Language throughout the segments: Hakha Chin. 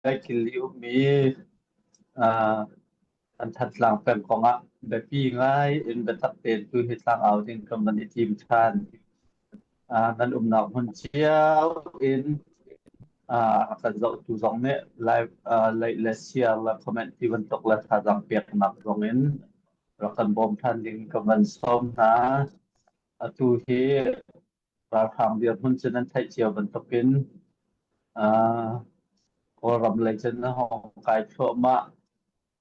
Kaikil i ummi kan Thantlang peng kongah biapi ngai in biatak tein tu hi tlangau ding kan van i tim ṭhan. Nan umnak hmun cio in a kan zohtu zong nih live like le share le comment ti bantuk le thazaang peknak zong in rak kan bawm ṭhan ding kan van sawm hna. Atu hi Ralhrang dirhmun cu nan theih cio bantukin Kawlram lei cun a hung kai thluahmah.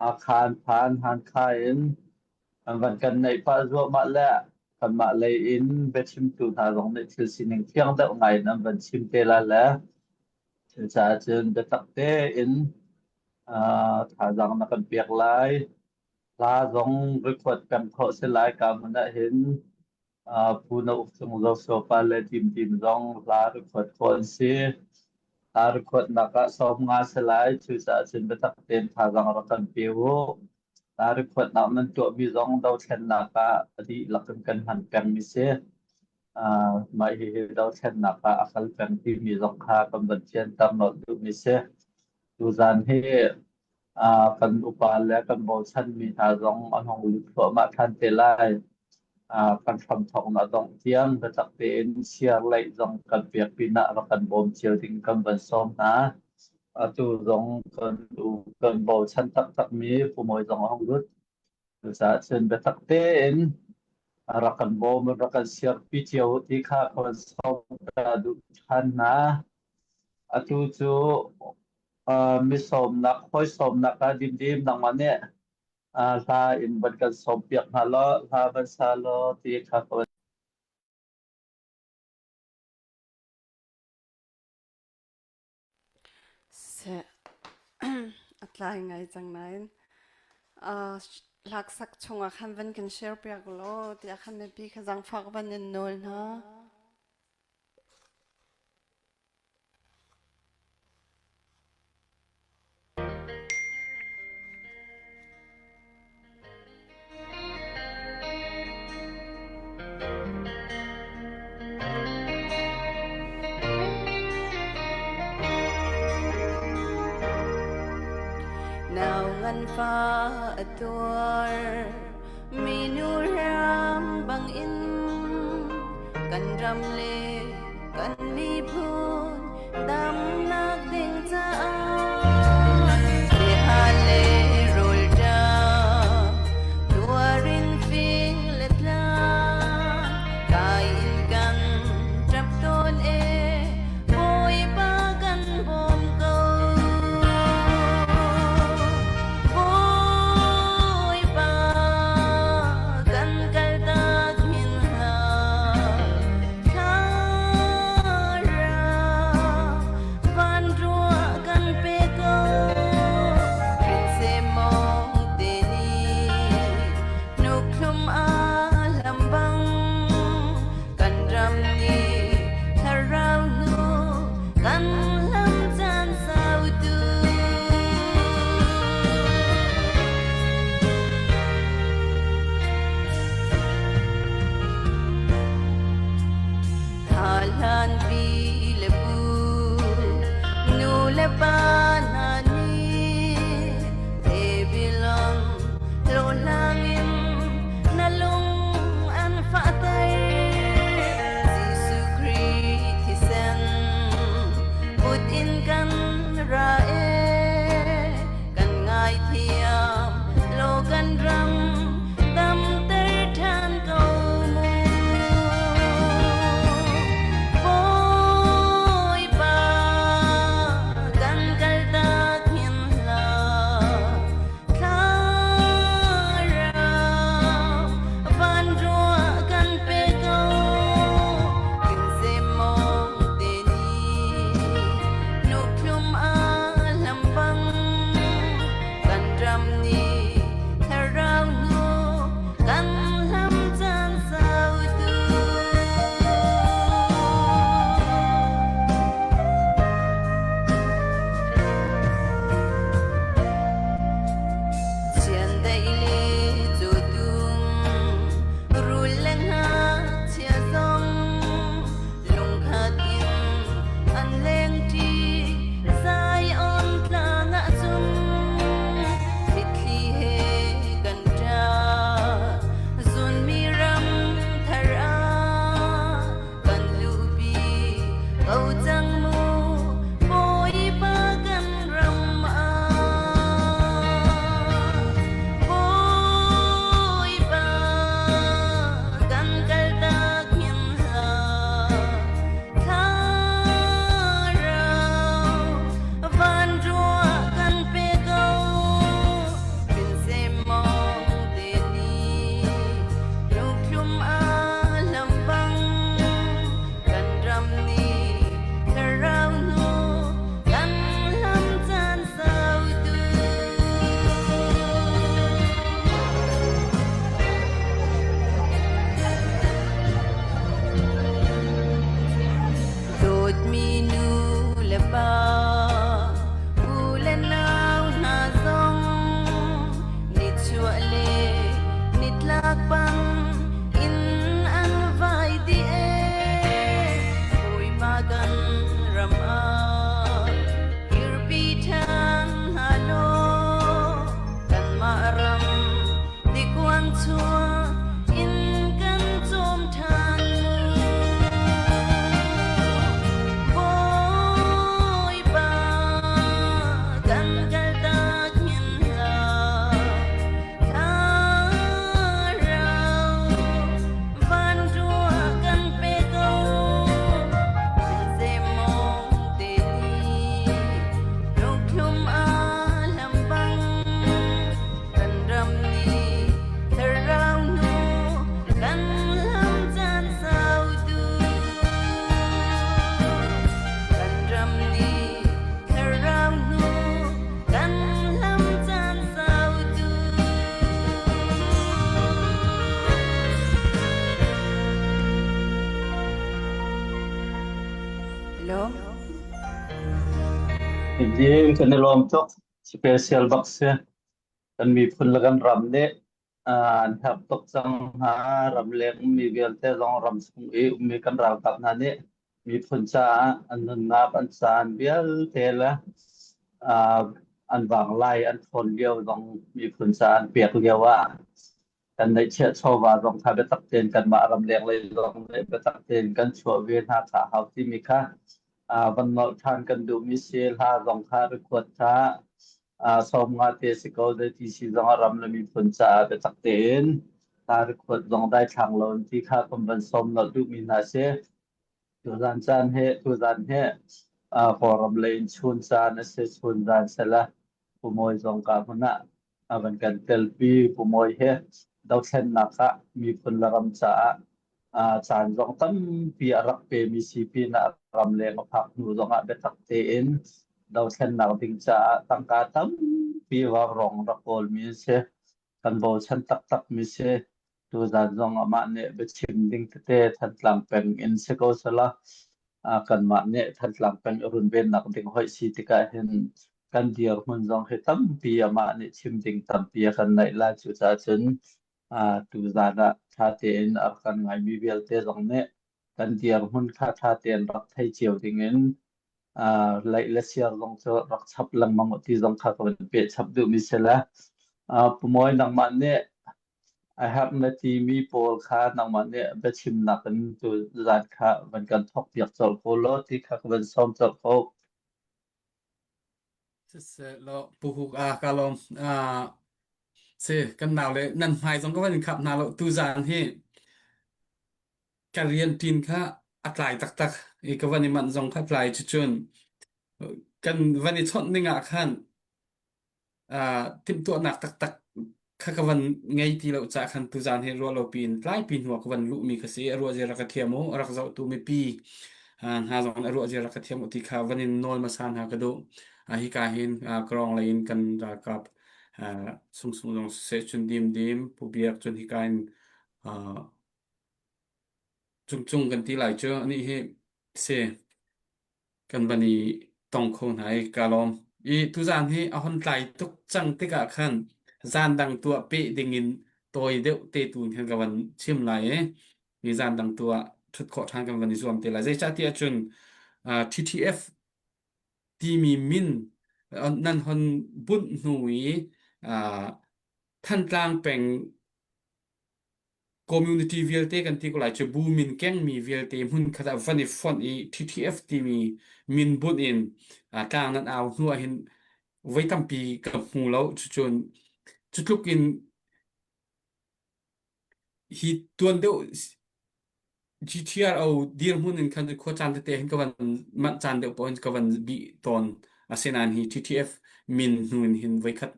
Akhan phan Hankha in an van kan neih pah zuahmah le kanmah lei in biachimtu hna zong nih thil sining fiang deuh ngai in an van chim te lai le cucaah cun biatak tein thazaang na kan pek lai. Hla zong record peng khawh si lai ka hmun ah hin Pu Na Uk Cung Joshua pa le Tim Tim zong hla record khawh an si. Hla record-nak ah 50 si lai. Cucaah cun biatak tein thazaang rak kan pe u. Hla record-nak nan tuahmi zong dothlennak ah a dihlak in kan hman pengmi si. Mah hihi dothlennak ah a kal peng timi zong kha kan van fianter nolh duhmi si. Tuzaan hi kan upa le kan bochanmi hna zong an hung lut thluahmah ṭhan te lai. Kan hramthawknak dongh tiang biatak tein siarleih zong kan pek pinah rak kan bawm cio ding kan van sawm hna. Atu zong kan u kan bochan taktakmi Pu Mawi zong a hung lut. Cucaah cun biatak tein rak kan bawm, rak kan siarpi cio ti kha ka van sawm ta duh ṭhan hna. Atu cu misawmnak hawi sawmnak ah dimdim nangmah nih hla in van kan sawmpiak hna law hla van sa law ti kha ka van Seh a tlai ngai cang nain hlaksak chungah khan van kan share piak law tiah khan mipi kha zaangfak van in nawl hna. Nau nganfa a tuar minu ram bangin kan ram le kan miphun damnak ding caah sihan le rawlṭam tuarin fing le tlang kai in kan ṭap tawn e Bawipa kan bawm ko Bawipa kan kaltak hin hlah. Dim kan i lawm tuk. Special bak si. Kan miphun le kan ram nih an herh tuk cang hna. Ramleng mi vialte zong ram chung i ummi kan ralkap hna nih miphun caah an nunnak an caan vialte le an vanglai an ṭhawn lio zong miphun caah an pek lio ah kan neihchiah chawva zong kha biatak tein kanmah ramleng lei zong nih biatak tein kan chuah ve hna kha a hau timi kha van nolh ṭhan kan duhmi si. Hla zong kha record kha 50 te si ko zeiti si zong ah ram le miphun caah biatak tein hla record zong daithlang lo in ti kha kan van sawm nolh duhmi hna si. Tuzan caan he tuzan he Kawlram lei in chun caan a si chun zan sela Pu Mawi zong ka hmun ah a van kan telpi. Pu Mawi he dothlennak ah miphun le ram caah caan zong tampi a rak pemi si pinah ramleng a phak hnu zongah biatak tein dothlennak ding caah tangka tampi vaurawng rak kawlmi a si. Kan bochan taktakmi si. Tuzan zong amah nih biachim ding tete Thantlang peng in si ko sela kanmah nih Thantlang peng i runvennak ding hoih si tikah hin kan dirhmun zong hi tampi amah nih chim ding tampi a kan neih lai. Cucaah cun tuzan ah ṭha tein a rak kan ngaimi vialte zong nih kan dirhmun kha ṭha tein rak thei cio dingin laih le siar zong cu rak chap lengmang u ti zong kha ka van peh chap duhmi si le Pu Mawi nangmah nih a herh na timi pawl kha nangmah nih biachimnak in tu zan kha van kan thawk piak colh ko law ti kha ka van sawm colh ko. Siseh law Pu Huk a ka lawm. Si kan nau le nan hmai zong ka van in khap hna lo tu zan hi ka rian ṭin kha a tlai taktak i ka van i manh zong kha tlai cucun kan van i chawnh ning ah khan timhtuahnak taktak kha ka van ngei ti lo caah khan tuzaan hi ruah lo piin tlaipi hnu ah ka van luhmi ka si. A ruah zia rak ka thiam u, a rak zohtu mipi hna zong a ruah zia rak ka thiam u ti kha van in nawl hmasa hna ka duh. Hika hin Kawrong lei in kan ralkap Sungsung zong siseh cun Dimdim, Pu Biak cun hika in Cungcung kan ti lai cu anih hi si kan van i tong kho hna i ka lawm. I tuzaan hi a hon tlai tuk cang tikah khan zaan dang tuah peh dingin tawi deuh te tu in khan ka van chim lai i ni zaan dang tuah ṭhut khawh ṭhan kan van i zuam te lai. Zeicahtiah cun TTF timi min nan hon bunh hnu i Thantlang peng community vialte kan ti ko lai cu bu min kengmi vialte hmun khat ah van i fonh i TTF timi min bunh in tlang nan au hnu ah hin voi tampi ka hmu lo cucun cu tluk in hi tuan deuh GTRO dirhmun in khan khua caan tete hin ka van manh caan deuh paoh hin ka van bih tawn. Asinain hi TTF min hnu in hin voikhat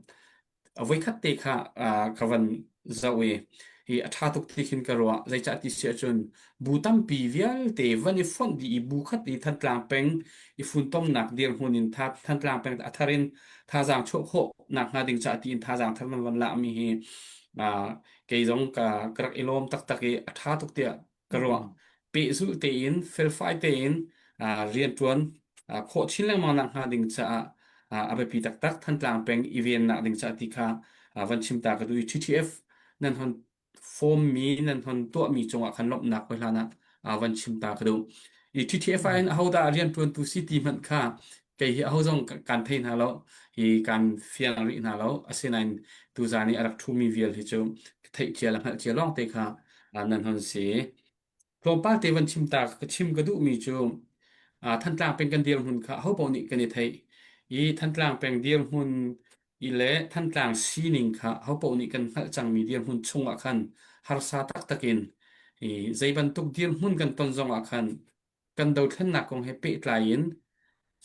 voikhat te kha ka van zoh i hi a ṭha tuk ti khin ka ruah. Zeicah ti si ahcun bu tampi vialte van i fonh dih i bu khat i Thantlang peng i funtomnak dirhmun in Thantlang peng a thar in thazaang chuah khawh nakhnga ding caah tiin thazaang thar nan van lahmi hi kei zong ka ka rak i lawm taktak i a ṭha tuk tiah ka ruah. Pehzulh tein, felfai tein rianṭuan khawh chin lengmang nakhnga ding caah a biapi taktak Thantlang peng i vennak ding caah ti kha van chim ta ka duh i TTF nan hon form mi nan hon tuahmi cungah khan lawmhnak hoi hlan ah van chim ta ka duh. I TTF ah hin ahodah rianṭuantu si ti hmanh kha kei hi aho zong kan thei hna lo hi kan fiang rih hna lo asinain tuzaan i a rak ṭhumi vial hi cu theih cia le hngalh cia lawng te kha nan hon si tlawmpal te van chim ta ka chim ka duhmi cu Thantlang peng kan dirhmun kha aho paoh nih kan i theih i Thantlang peng dirhmun i le Thantlang sining kha aho paoh nih kan hngalh cangmi dirhmun chungah khan harsa taktak in i zei bantuk dirhmun kan ton zongah khan kan dothlennak kong he pehtlai in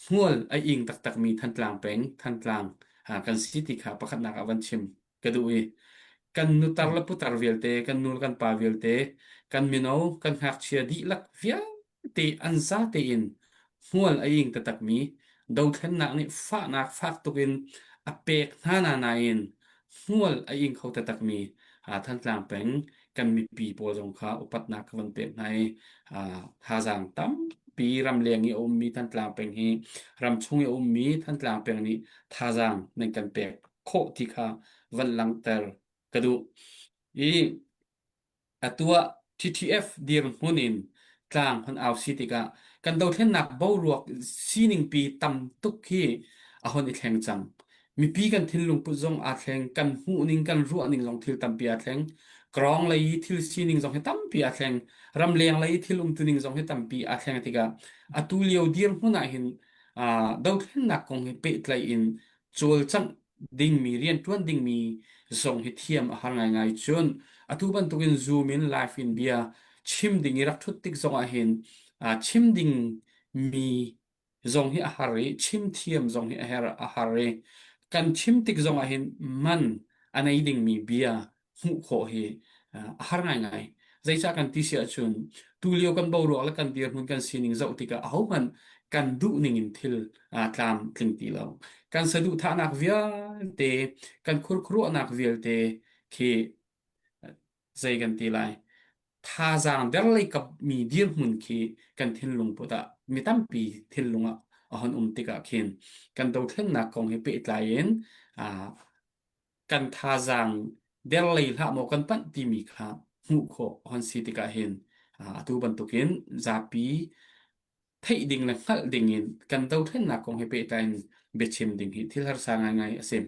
hmual a ing taktakmi Thantlang peng, Thantlang kan si ti kha pakhatnak ah van chim ka duh i kan nutar le putar vialte, kan nu le kan pa vialte, kan mino, kan ngakchia dihlak vialte an za tein hmual a ing taktakmi dothlennak nih fahnak fak tuk in a pek hna na nain hmual a ing kho taktakmi Thantlang peng kan mipi pawl zong kha upatnak ka van pek hna i thazaang tampi. tampi ramleng i a ummi Thantlang peng hi ramchung i a ummi Thantlang peng nih thazaang nan kan pek khawh ti kha van langhter ka duh. I Atu ah TTF dirhmun in tlang hon au si tikah kan dothlennak boruak siningpi tam tuk hi a hon i thleng cang. Mipi kan thinlung put zong aa thleng, kan hmuhning, kan ruahning zong thil tampi aa thleng. Krawng lei i thil sining zong hi tampi aa thleng. Ramleng lei i thil umtuning zong hi tampi aa thleng tikah atu lio dirhmun ah hin dothlennak kong he pehtlaih in cawlcangh dingmi rianṭuan dingmi zong hi thiam a har ngaingai. Cun atu bantukin Zoom in live in bia chim ding i rak ṭhut tik zongah hin chim ding mi zong hi a har i chim thiam zong hi a her a har i kan chim tik zongah hin man a nei dingmi bia hmuh khawh hi a har ngaingai. Zeicah kan ti si ahcun tulio kan boruak le kan dirhmun kan sining zoh tikah ahohmanh kan duh ning in thil tlam tling ti lo. Kan saduhthahnak vialte, kan khurkhuruahnak vialte khi zei kan ti lai thazaang der lei kap mi dirhmun khi kan thinlung put ah mi tampi thinlung ah a hon um tikah khin kan dothlennak kong he pehtlai in kan thazaang der lei hlah maw kan panh timi kha hmuh khawh hon si tikah hin atu bantukin zapi theih ding le hngalh ding in kan dothlennak kong he pehtlai in biachim ding hi thil harsa ngaingai a si.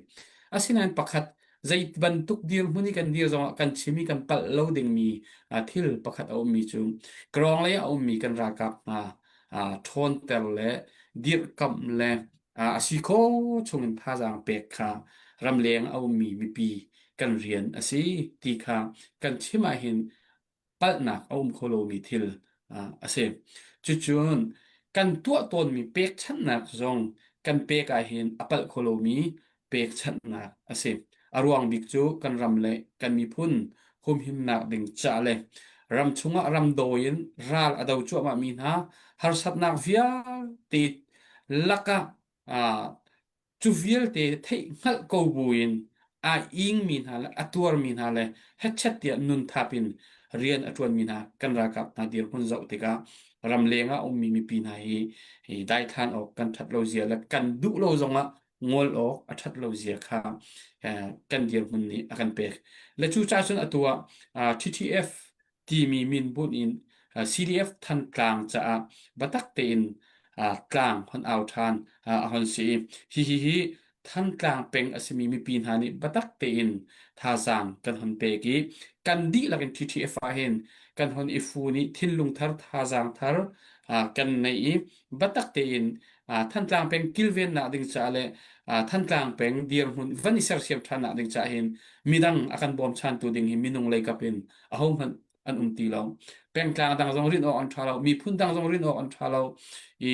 Asinain pakhat zei bantuk dirhmun i kan dir zongah kan chim i kan palh lo dingmi thil pakhat a ummi cu krawng lei ah a ummi kan ralkap hna ṭhawnter le dirhkamh le a si khawh chungin thazaang pek kha ramleng a ummi mipi kan rian a si ti kha kan chim ahhin palhnak a um kho lomi thil a si. Cucun kan tuah tawnmi pekchanhnak zong kan pek ahhin a palh kho lomi pekchanhnak a si. A ruang bik cu kan ram le kan miphun humhimnak ding ca le ram chungah ram dawi in ral a do cuahmahmi hna harsatnak vialte lakah cu vialte theih hngalh ko buin aa ingmi hna le a tuarmi hna le hetchet tiah nun thap in rian a ṭuanmi hna kan ralkap hna dirhmun zoh tikah ramleng ah ummi mipi hna hi hi daithlan awk kan ṭhat lo zia le kan duh lo zongah ngol awk a ṭhat lo zia kha kan dirhmun nih a kan pek. Le cu ca cun atu ah TTF timi min bunh in CDF Thantlang caah biatak tein tlang hon au ṭhan a hon si i hihi hi Thantlang peng a simi mipi hna nih biatak tein thazaang kan hon pek i kan dihlak in TTF ah hin kan hon i fun i thinlung thar thazaang thar kan nei i biatak tein Thantlang peng kilvennak ding caah le Thantlang peng dirhmun van i sersiam ṭhannak ding caah hin midang a kan bawmchantu ding hi minung lei kap in ahohmanh an um ti lo. Pengtlang dang zong rinh awk an ṭha lo, miphun dang zong rinh awk an ṭha lo i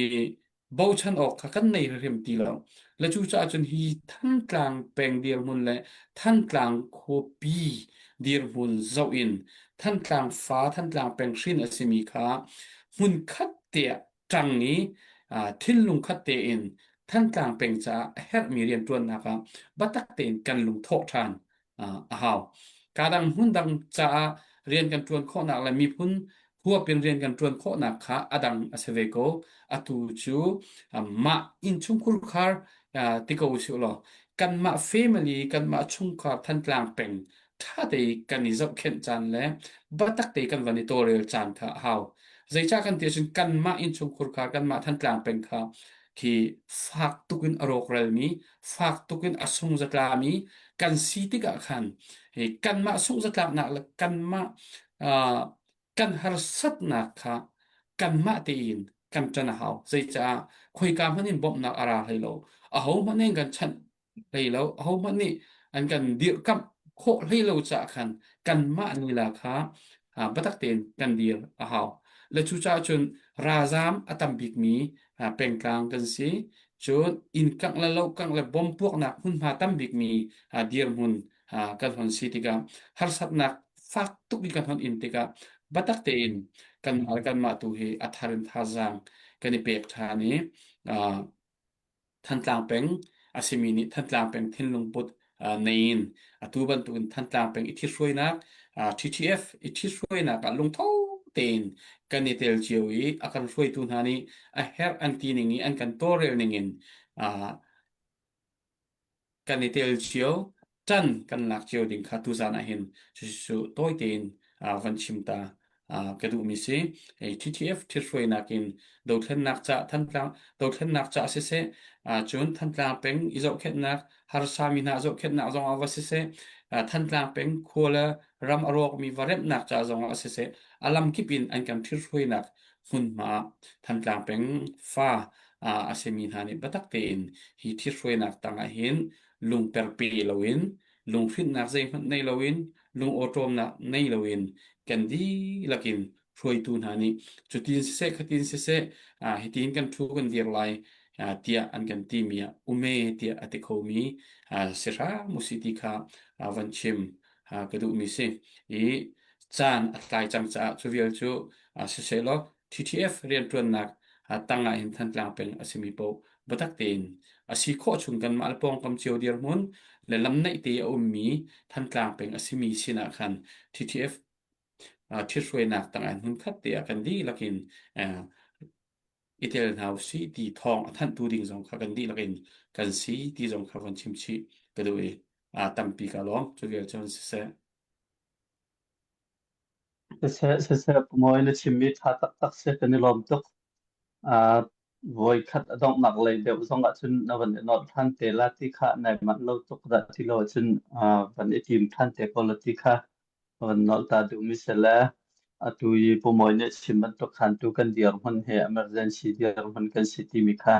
bochan awk kha kan nei hrim ti lo. Le cucaah cun hi Thantlang peng dirhmun le Thantlang khuapi dirhmun zoh in Thantlang fa, Thantlang peng hrin a simi kha hmunkhat te ah ṭang i thinlung khat tein Thantlang peng caah a herhmi rianṭuannak ah biatak tein kan lungthawh ṭhan a hau. Ka dang hmun dang caah rian kan ṭuan khawhnak le miphun huap in rian kan ṭuan khawhnak kha a dang a si ve ko. Atu cu mah innchungkhur khar ti ko usih law kanmah family, kanmah chungkhar Thantlang peng ṭha te kan i zohkhenh caan le biatak te kan van i tawlrel caan kha a hau. Zeicah kan ti ahcun kanmah innchungkhur kha kanmah Thantlang peng kha khi fak tuk in a rawkralmi, fak tuk in a sungzatlami kan si tikah khan hi kanmah sungzatlaknak le kanmah uh, kan harsatnak kha kanmah tein kan ṭan a hau. Zeicah khoika hmanh in bawmhnak a ra hlei lo. Ahohmanh nih kan chanh hlei lo ahohmanh nih an kan dirhkamh khawh hlei lo caah khan kanmah lila kha biatak tein kan dir a hau. Le cucaah cun ralzaam a tam bikmi pengtlang kan si. Cun inn kangh le lo kangh le bom puaknak hmunhma tam bikmi dirhmun kan hon si tikah harsatnak fak tuk in kan hon in tikah biatak tein kanmah le kanmah tu hi a thar in thazaang kan i pek ṭhan i Thantlang peng a simi nih Thantlang peng thinlung put nei in atu bantukin Thantlang peng i ṭhithruainak TTF i ṭhithruainak ah lungtho. tein kan i tel cio i a kan hruaitu hna nih a herh an ti ning i an kan tawlrel ning in kan i tel cio, ṭan kan lak cio ding kha tuzaan ah hin cucu tawi tein van chim ta ka duhmi si. TTF ṭhithruainak in dothlennak ca Thantlang dothlennak ca siseh, cun Thantlang peng i zohkhenhnak harsami hna zohkhenhnak zong ah va siseh, Thantlang peng khua le ram a rawkmi va remhnak ca zong ah siseh, a lamkip in an kan ṭhithruainak hmunhma Thantlang peng fa a simi hna nih biatak tein hi ṭhithruainak tang ah hin lungperpe loin lunghrinhnak zeihmanh nei loin lungawṭawmnak nei loin kan dihlak in hruaitu hna nih cutin siseh khatin siseh hitin kan ṭhu kan dir lai tiah an kan timi ah ume tiah a ti khomi si hram usih ti kha van chim ka duhmi si i caan a tlai cang caah cu vial cu siseh law TTF rianṭuannak tang ah hin Thantlang peng a simi paoh biatak tein a si khawh chung kanmah le pawngkam cio dirhmun le lamnaih te a ummi Thantlang peng a simi sinah khan TTF ṭhithruainak tang ah hmunkhat te ah kan dihlak in i tel hna usih ti thawng a thanhtu ding zong kha kan dihlak in kan si ti zong kha van chim chih ka duh i tampi ka lawm cu vial cun siseh. Siseh, siseh, Pu na chimmi ṭha taktak si, kan i lawm tuk. Uh, voikhat a donghnak lei deuh zong ahcun na van i nolh ṭhan te la ti kha nai manh lo tuk dah ti lo ahcun uh, van i tim ṭhan te ko la ti kha van nolh ta duhmi si le atu i Pu Mawi nih chim bantuk khan tu kan dirhmun he emergency dirhmun kan si timi kha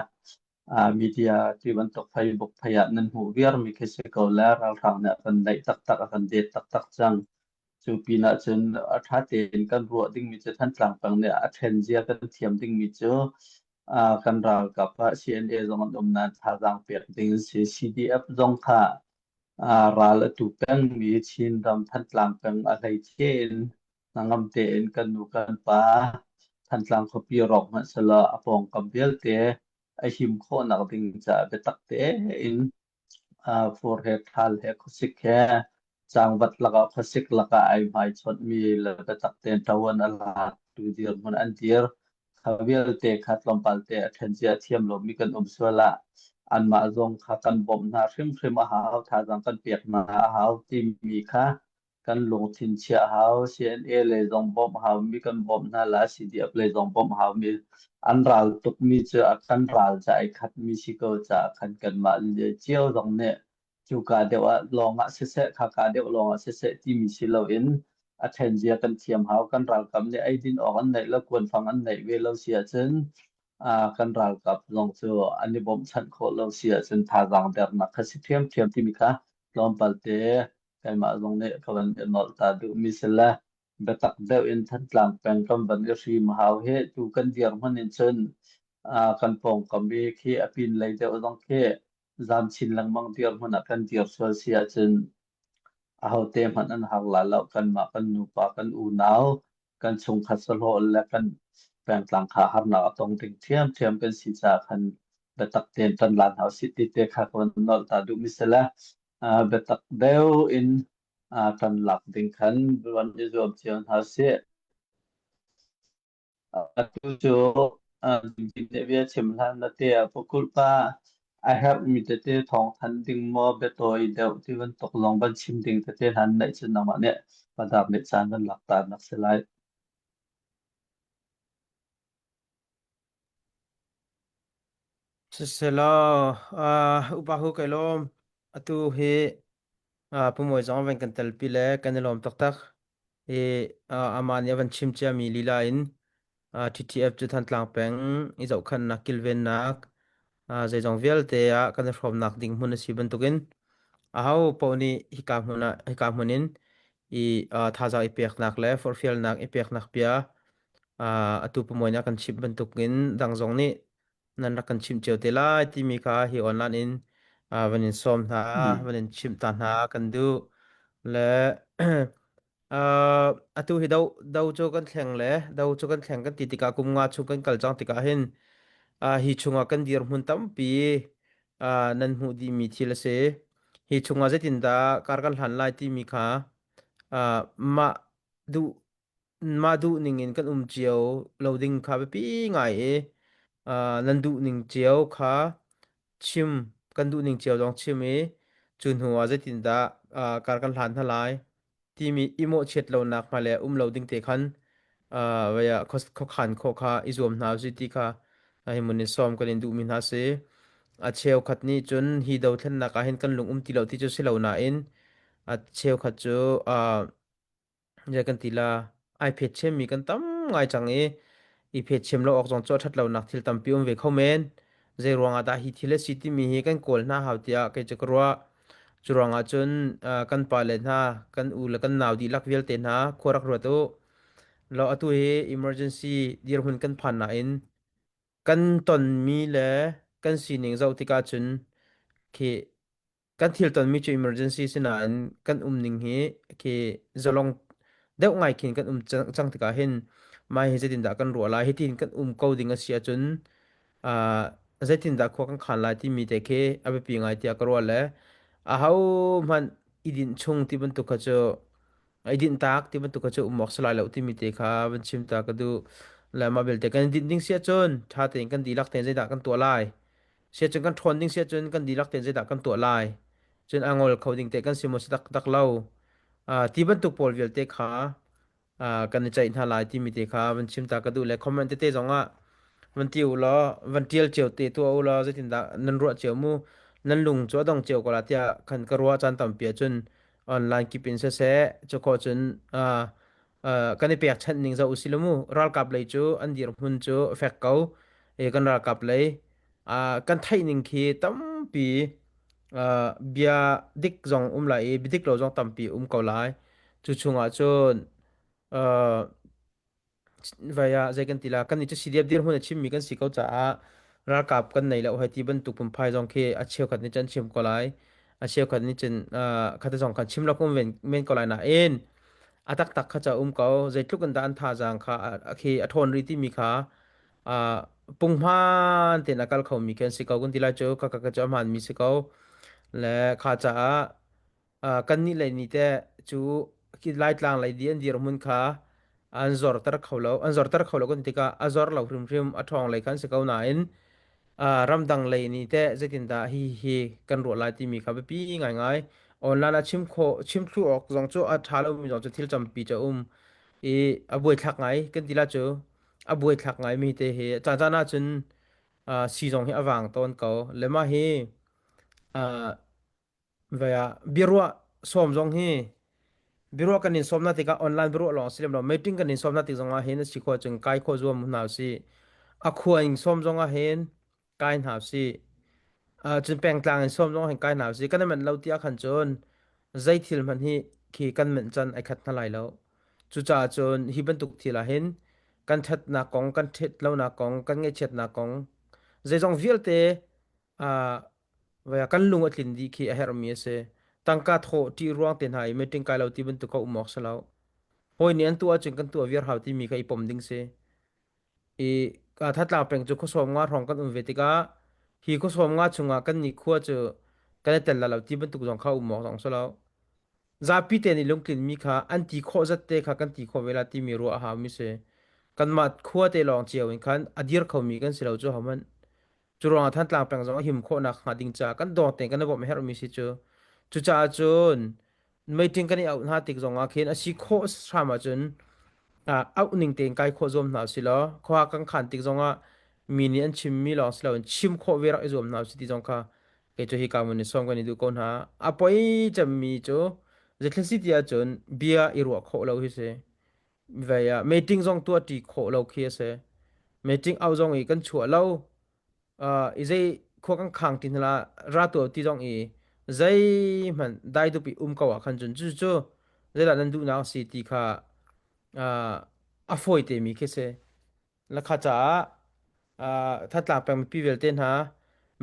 uh, media ti bantuk Facebook phei ah nan hmuh viarmi khi si ko le ralhrang nih a kan naih taktak a kan det taktak cang. Cu pinah cun a ṭha tein kan ruah dingmi cu Thantlang peng nih a ṭhen zia kan thiam dingmi cu uh, kan ralkap ah CNA zong an um nain thazaang pek ding an si. CDF zong kha uh, ral a tu pengmi Chinram Thantlang peng a hleice in hnangam tein kan nu kan pa Thantlang khuapi rawk hmanh selaw a pawngkam vialte a him khawhnak ding caah biatak tein Fur he ṭhal he khuasik he cangvat lakah khuasik lakah ai hmaichonhmi le biatak tein ṭavuan a latu dirhmun an dir. Kha vialte kha tlawmpal te a ṭhen cia thiam lomi kan um sual ah anmah zong kha kan bawmh hna hrimhrim a hau, thazaang kan pek hna a hau timi kha kan lungthin chiah hau. CNA lei zong bawmh haumi kan bawmh hna la, CDF lei zong bawmh haumi an ral tukmi cu a kan ral ca ai khatmi si ko caah khan kanmah cio zong nih cuka deuh ah lawng ah siseh, khaka deuh lawng ah siseh timi si loin a ṭhen zia kan thiam hau. Kan ralkap nih eidin awk an neih lo, kuanfang an neih ve lo si ahcun kan ralkap zong cu an i bawmhchanh khawh lo si ahcun thazaang dernak kha si ṭhiamṭhiam timi kha tlawmpal te keimah zong nih ka van i nolh ta duhmi si le biatak deuh in Thantlang peng kan van i hrim hau hi tu kan dirhmun in cun kan pawngkam i khi a pin lei deuh zong khi zam chin lengmang dirhmun ah kan dir sual si ahcun ahote hmanh an har la lo kanmah kan nupa kan unau kan chungkhat sahlawh le kan pengtlang kha harnak a tong ding ṭhiamṭhiam kan si caah khan biatak tein ṭan lan hau sih ti te kha ka van nolh ta duhmi si le biatak deuh in ṭan lak ding khan van i zuam cio hna sih. Atu cu bia chim hlan na te ah pakulh pa a herhmi tete thawng thanh ding maw biatawi deuh ti bantuk zong van chim ding tete hna neih cun nangmah nih padar nih caan van lak ta nak si lai. Siselaw, uh, upa hu kai lawm. Atu hi uh, pumawi zong van kan telpi le kan i lawm taktak. I uh, amah nih a van chim ciami lila in uh, TTF cu Thantlang peng i zohkhanhnak kilvennak uh, zeizong vialte ah kan i hrawmnak ding hmun a si bantukin aho paoh nih hika hmun ah hika hmun in i uh, thazaang i peknak le forhfialnak i peknak bia uh, atu pumawi nih a kan chimh bantukin dang zong nih nan rak kan chimh cio te lai timi kha hi online in uh, van in sawm hna van in chimh ta hna kan duh le uh, atu hi do do cu kan thleng le do cu kan thleng kan ti tikah kum nga chung kan kal cang tikah hin uh, hi chungah kan dirhmun tampi uh, nan hmuh dihmi thil a si hi chungah zeitindah kar kan hlan lai timi kha uh, mah duh mah duh ning in kan um cio lo ding kha biapi ngai i nan duh ning cio kha chim kan duh ning cio zong chim i cu hnu ah zeitindah kar kan hlan hna lai timi i mawhchiat lonak hmailei ah um lo ding te khan vei ah khuakhan khawh kha i zuam hna usih ti kha hi mun in sawm kan in duhmi hna si. A cheukhat nih cun hi dothlennak ah hin kan lung um ti lo ti cu si lo nain a cheukhat cu zei kan ti la ai phet chemmi kan tam ngai cang i i phet chem lo awk zong cu a ṭhat lonak thil tampi um ve kho men. Zei ruangah dah hi thil a si timi hi kan kawl hna hau tiah kei cu ka ruah. Cu ruangah cun kan pale hna, kan u le kan nau dihlak vialte hna khua rak ruat u. Law atu hi emergency dirhmun kan phan nain kan tonmi le kan sining zoh tikah cun khi kan thil tonmi cu emergency si nain kan um ning hi khi zalong deuh ngai khin kan um cang tikah hin mai hi zeitindah kan ruah lai hitin kan um ko ding a si ahcun uh, zeitindah khua kan khan lai timi te khi a biapi ngai tiah ka ruah le aho hmanh i dinh chung ti bantuk kha cu i dinh tak ti bantuk kha cu um awk si lai lo timi te kha van chim ta ka duh le mah belte kan i dinh ding si ahcun ṭha tein kan dihlak tein zeidah kan tuah lai Siacun kan ṭhawn ding siacun kan dihlak tein zeidah kan tuah lai? Cun a ngol kho ding teh kan si maw si taktak lo? Uh, ti bantuk pawl vialte kha uh, kan i ceih hna lai timi te kha van chim ta ka duh le comment tete zong ah van ti u law van ṭial cio te tuah u law zeitindah nan ruah cio mu nan lung cu a dong cio ko la tiah khan ka ruah caan tampi ahcun online kip in siseh cu khawh cun uh, uh, kan i pekchanh ning zoh usih law mu ralkap lei cu an dirhmun cu a fek ko e kan ralkap lei uh, kan theih ning khi tampi uh, bia dik zong um lai i bia dik lo zong tampi um ko lai cu chungah cun uh, vai ah zei kan ti la kan nih cu CDF dirhmun a chimmi kan si ko caah ralkap kan nei lo hei ti bantuk phunphai zong khi a cheukhat nih cun an chim ko lai a cheukhat nih cun uh, khate zong khan chim lo um men men ko lai nain a taktak kha ca um ko zeitluk in dah an thazaang kha a khi a ṭhawn rih timi kha uh, punghman tein a kal khomi khi an si ko kun ti lai cu ka ka cu a hmaanmi si ko le kha caah uh, kannih lei nih teh cu Laitlang lei di an dirhmun kha an zorter kho lo an zorter kho lo kan tikah a zor lo hrimhrim a ṭhawng lei khan si ko nain uh, ramdang lei nih teh zeitindah hi hi kan ruah lai timi kha biapi ngaingai online ah chim khawh chim thlu awk zong cu a ṭha lomi zong cu thil tampi cu a um i a buaithlak ngai kan ti la cu a buaithlak ngai mi te hi caan caan ah cun uh, si zong hi a vang tawn ko le mah hi uh, Vai ah biaruah sawm zong hi biaruah kan in sawmnak tikah online biaruah lawng si lem lo meeting kan in sawmnak tik zongah hin a si khawh cun kai khawh zuam hna usih. A khua in sawm zongah hin kai hna usih. Uh, cun pengtlang in sawm zongah hin kai hna usih. Kan i manh lo ti ah khan cun zei thil hmanh hi khi kan manh can ai khat hna lai lo. Cucaah cun hi bantuk thil ah hin kan ṭhatnak kong, kan ṭhat lonak kong, kan ngaihchiatnak kong zeizong vialte uh, kan lung a tlin dih khi a herhmi a si. Tangka thawh ṭih ruang te hna i meeting kai lo ti bantuk ka um awk si lo. Hawi nih an tuah ahcun kan tuah viar hau timi kha i pom ding si. I Thatlang peng cu khuasawm nga hrawng kan um ve tikah hi khuasawm nga chungah kan nih khua cu kan i tel la lo ti bantuk zong kha um awk zong si lo. Zapi te nih lungtlinmi kha an ti khawh zat te kha kan ti khawh ve la timi ruah a haumi si. Kanmah khua te lawng cio in khan a dir khomi kan si lo cu hohmanh. Cu ruangah Thantlang peng zong a him khawhnak hnga ding caah kan dawng tein kan i bawmh a herhmi si cu. Cucaah cun meeting kan i auh hna tik zongah khin a si khawh hram ahcun uh, auh ning tein kai khawh zuam hna usih law khua kan khan tik zongah mi nih an chimmi lawng si loin chim khawh ve rak i zuam hna usih ti zong kha kei cu hi ka mun i sawm kan i duh ko hna. A poi cemmi cu zeithil si ti ahcun bia i ruah khawh lo hi si. Vei ah meeting zong tuah ṭi khawh lo khi a si. Meeting au zong i kan chuah lo. Uh, i zei khua kan khang ti hna ra tuah ti zong i zeihmanh dai dup i um ko ah khan cun cu cu zeidah nan duhnak a si ti kha uh, a fawi te mi khi si. Lakha caah uh, thatlang peng mipi vialte hna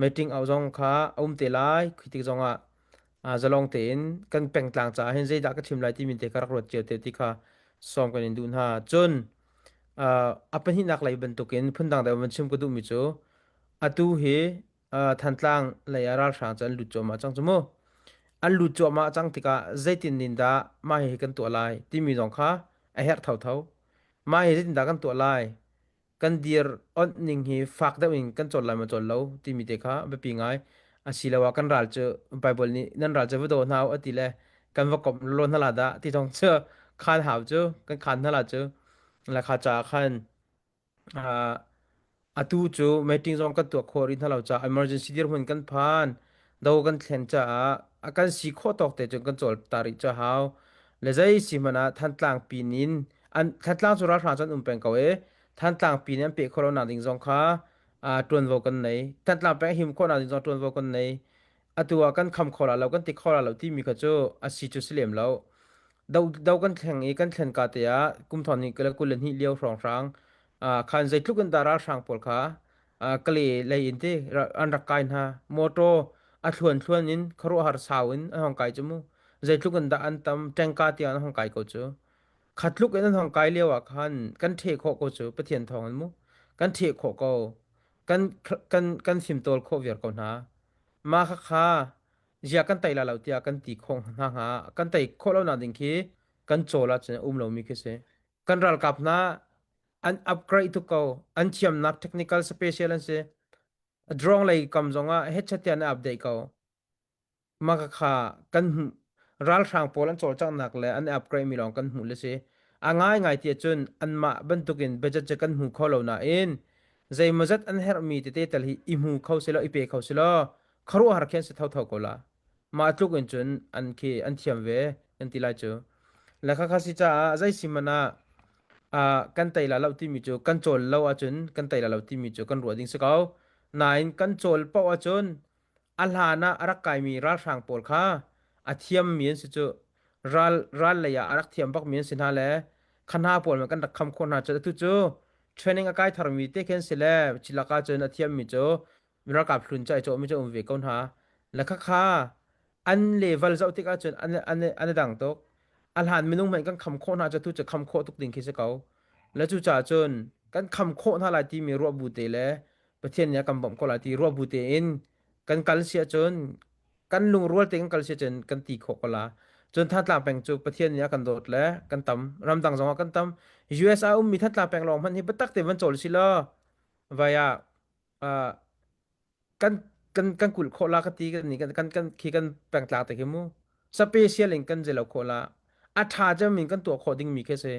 meeting au zong kha a um te lai khi tik zong ah uh, zalong tein kan pengtlang caah hin zeidah ka chim lai timi te kha rak ruat cio te ti kha sawm kan in duh hna. Cun uh, a pahnihnak lei bantukin phundang deuh van chim ka duhmi cu atu hi uh, Thantlang lei ah ralhrang cu an lut cuahmah cang cu mu. An lut cuahmah cang tikah zeitin nin dah mah hihi kan tuah lai timi zong kha a herh thotho. Mah hi zeitindah kan tuah lai? Kan dir onh ning hi fak deuh in kan cawl lai maw cawl lo timi te kha biapi ngai. Asiloah kan ral cu Bible nih nan ral cu va daw hna u a ti le kan va komh lawlaw hna la dah ti zong cu khaan hau cu kan khaan hna la cu la kha caah khan Uh, atu cu meeting zong kan tuah khawh rih hna lo caah emergency dirhmun kan phan. Do kan thlen caah a kan si khawh tawk te cun kan cawl ta rih cu a hau. Le zei si hmanh ah Thantlang pin in an Thantlang cu ralhrang cu an um peng ko e. Thantlang pin in an peh khawh lo nak ding zong kha uh, ṭuanvo kan nei. Thantlang peng him khawh nak ding zong ṭuanvo kan nei. Atu ah kan kham kho la lo kan ti kho la lo timi kha cu a si cu si lem lo. Do do kan thleng i kan thlen ka te ah kum thon ni kala 22 lio hrawnghrang khan zeitluk in dah ralhrang pawl kha kale lei in ti an rak kai hna motor a thluan thluan in khuaruahhar sau in an hong kai cu mu zeitluk in dah an tam tengka tiang an hong kai ko cu khatluk in an hong kai lio ah khan kan ṭheh khawh ko cu Pathian thawng in mu kan ṭheh khawh ko kan kan kan fimtawl khawh viar ko hna mah khakha zia kan tei la lo tiah kan ti khawh hna hnga kan tei khawh lo nak ding khi kan cawl ahcun a um lomi khi si kan ralkap hna an upgrade tuk ko an thiamnak technical special an si drone lei kam zongah headset tiah an update ko mah kha kan hmuh ralhrang pawl an cawlcanghnak le an upgrade mi lawng kan hmuh le si a ngaingai ti ahcun anmah bantukin budget cu kan hmu kho lo nain zeimawzat an herhmi tete tal hi i hmu kho selaw i pe kho selaw khuaruahhar khin si thotho ko la mah tluk in cun an khi an thiam ve kan ti lai cu le kha kha si caah zei si man ah ah kan tei la lo timi cu kan cawl lo ahcun kan tei la lo timi cu kan ruah ding si ko nain kan cawl paoh ahcun a hlan ah a rak kaimi ralhrang pawl kha a thiammi an si cu ral ral lei ah a rak thiam bakmi an si hna le kha hna pawl kan rak kham khawh hna cu atu cu training a kai tharmi te khin si le chilaka cun a thiammi cu ralkap hlun cu ai cawhmi cu um ve ko hna le khakha an level zoh tik ahcun an an an i dang tuk a hlan minung hmanh kan kham khawh hna cu tu cu kham khawh tuk ding khi si ko le cu caah cun kan kham khawh hna lai timi ruah bu te le Pathian nih a kan bawmh ko lai ti ruah bu tein kan kal si ahcun kan lungrual tein kan kal si ahcun kan ti khawh ko la. Cun Thantlang peng cu Pathian nih a kan dawt le kan tam. Ramdang zong ah kan tam. US ah ummi Thantlang peng lawng hmanh hi biatak tein van cawl si law vai ah uh, kan kan kan kulh khawh la ka ti kan ni kan kan kan khi kan pengtlang te khi mu special in kan zelo khawh la a tha cem in kan tuah khawh ding mi khi si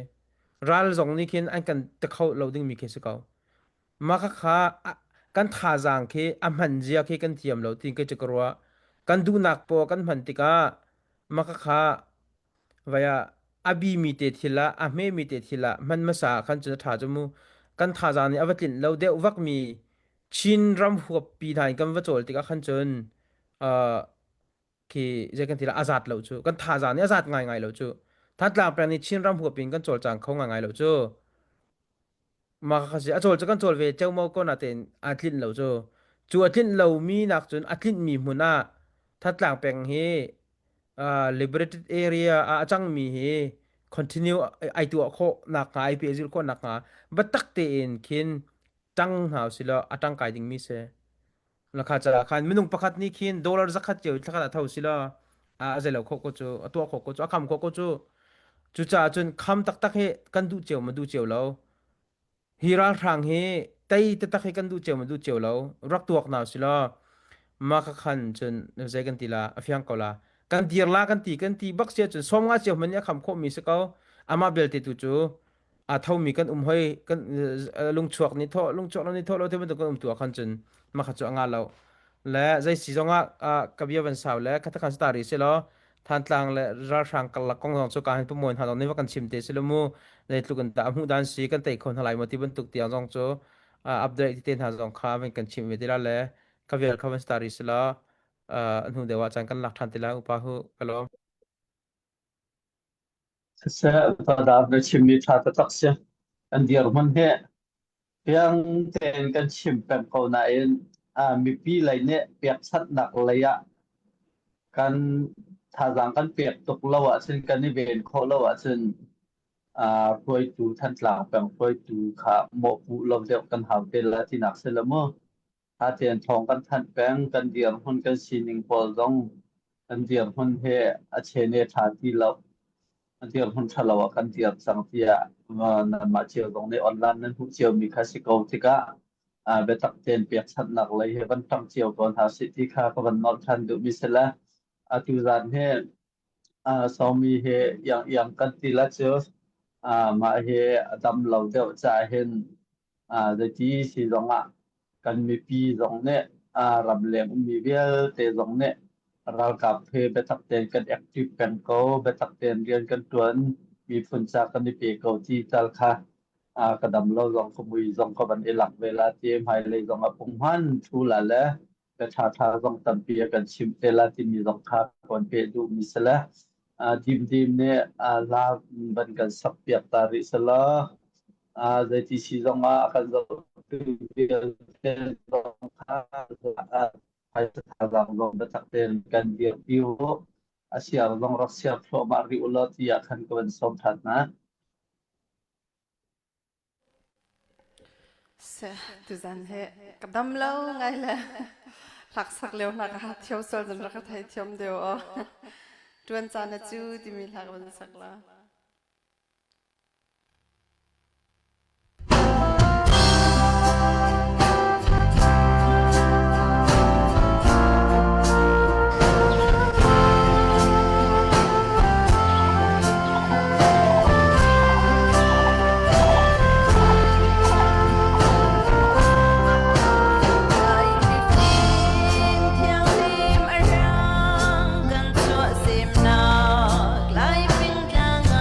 ral zong nih khin an kan te kho lo ding mi khi si ko Mah khakha kan thazaang khi a hman zia khi kan thiam lo ti kei cu ka ruah. Kan duhnak paoh kan hman tikah mah khakha vai ah a bimi te thil ah a hmemi te thil ah hman hmasa ah khan cun a ṭha cu mu. Kan thazaang nih a va tlinh lo deuh vakmi Chin ram huappi hna in kan va cawl tikah khan cun uh, khi zei kan ti la a zat lo cu kan thazaang nih a zat ngaingai lo cu. Thantlang peng nih Chin ram huap in kan cawlcang kho ngaingai lo cu. Mah kha si a cawl cu kan cawl ve ceomo ko natein aa tlinh lo cu. Cu a tlinh lomi nak cun a tlinhmi hmun ah Thantlang peng hi uh, liberated area ah a cangmi hi continue ai tuah khawh nakhnga ai pehzulh khawh nakhnga biatak tein khin ṭang hna usih law a ṭangkai dingmi si. Lakha caah khan minung pakhat nih khin dollar zakhat cio thlakhat a tho si law a zeilo khawh ko cu a tuah khawh ko cu a kham khawh ko cu cucaah cun kham taktak hi kan duh cio ma duh cio lo hi ralhrang hi tei taktak hi kan duh cio ma duh cio lo rak tuak na si law ma kha khan cun zei kan ti la a fiang ko la kan dir la kan ti kan ti bak sia cun som nga cio hman nih a kham khawh mi si ko amah belte tu cu a thomi kan um hoi kan lungchuak ni thawh lungchuak lo ni thawh lo te bantuk kan um tu ah khan cun mah kha cu a nga lo le zei si zong ah ka bia van sau le khatakhan stari si lo Thantlang le ralhrang karlak kong zong cu ka hin pumawi hna zong nih va kan chim te si lo mu zeitluk in dah hmuh dan si kan tei kho hna lai maw ti bantuk tiang zong cu update te hna zong kha van kan chim ve ti la le ka vial kha van stari si lo hnu deuh ah caan kan lak ṭhan ti lai upa hu ka lawm Siseh, Padar na chimmi ṭha taktak si. Kan dirhmun hi fiang tein kan chim peng ko nain ah mipi lei nih pekchanhnak lei ah kan thazaang kan pek tuk lo ahcun kan i ven khawh lo ahcun ah hruaitu Thantlang peng hruaitu kha mawhpuh lo deuh kan hau te la tinak si lo mu. Atian thawng kan thanh peng, kan dirhmun kan sining pawl zong kan dirhmun he a chene ṭha ti lo. Dirhmun ṭhalo ah kan dir cang tiah nanmah cio zong nih online nan hmuh ciomi kha si ko tikah biatak tein pekchanhnak lei hi van ṭang cio ko hna sih ti kha ka van nolh ṭhan duhmi si le atu zan hi Sawmi hi iang iang kan ti la cu mah hi a dam lo deuh caah hin zeiti si zongah kan mipi zong nih ramleng ummi vialte zong nih ralkap he biatak tein kan active peng ko, biatak tein rian kan ṭuan, miphun ca kan i pe ko ti tal kha ka dam lo zong ka mui zong ka van i lak ve la ti hmailei zong a punghman thu la le ka ṭhaṭha zong tampi a kan chimh te la timi zong kha kan peh duhmi si le dimdim nih hla van kan sak piak ta rih selaw zeiti si zong ah a kan zohtu vialte zong kha phaisa thazaang zong biatak tein kan dirpi u a siar zong rak siar thluahmah rih u law tiah khan ka van sawm ṭhan hna. Tuzan hi ka dam lo ngai le hlaksak lio hna ka thiam sual zan rak ka thei thiam deuh aw. Tuan caan na cu timi hla ka van sak la. Thianghlim a rang kan chuah semnak Laifing tlang.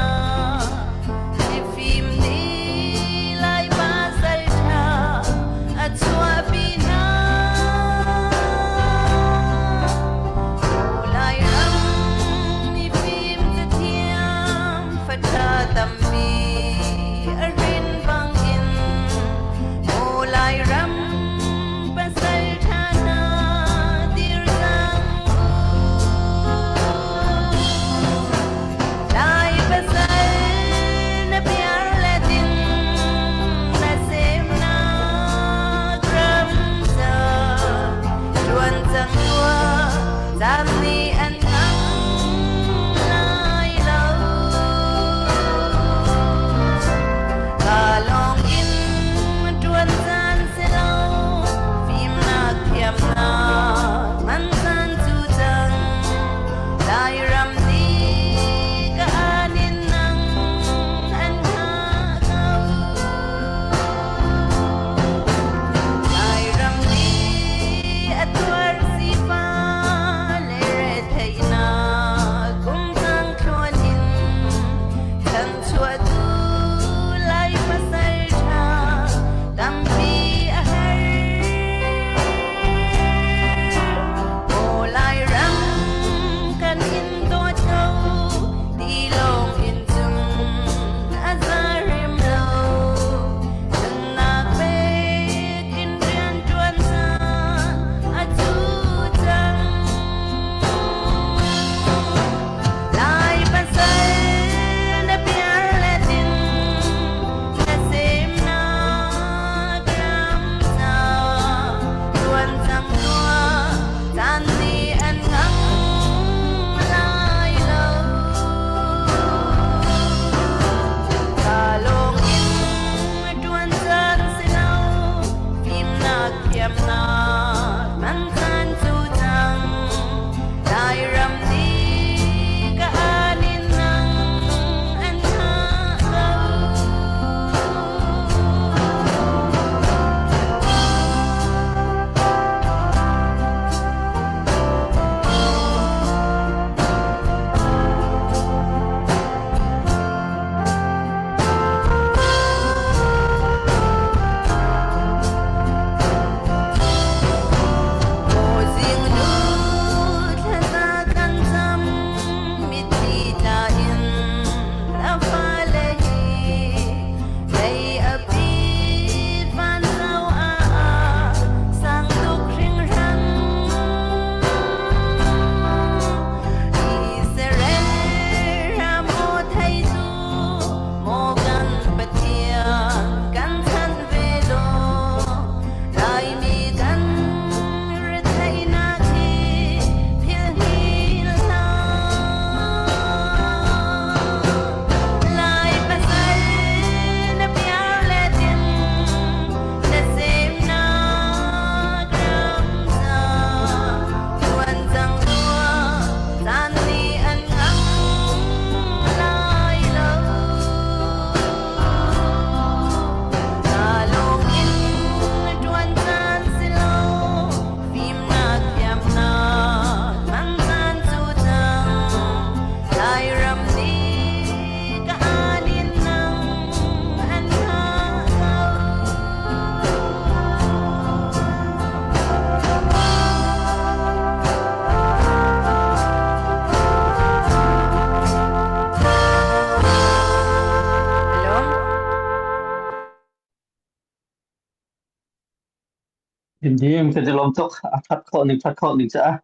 Dim ka ti lawm tuk a that khawh ning that khawh ning caah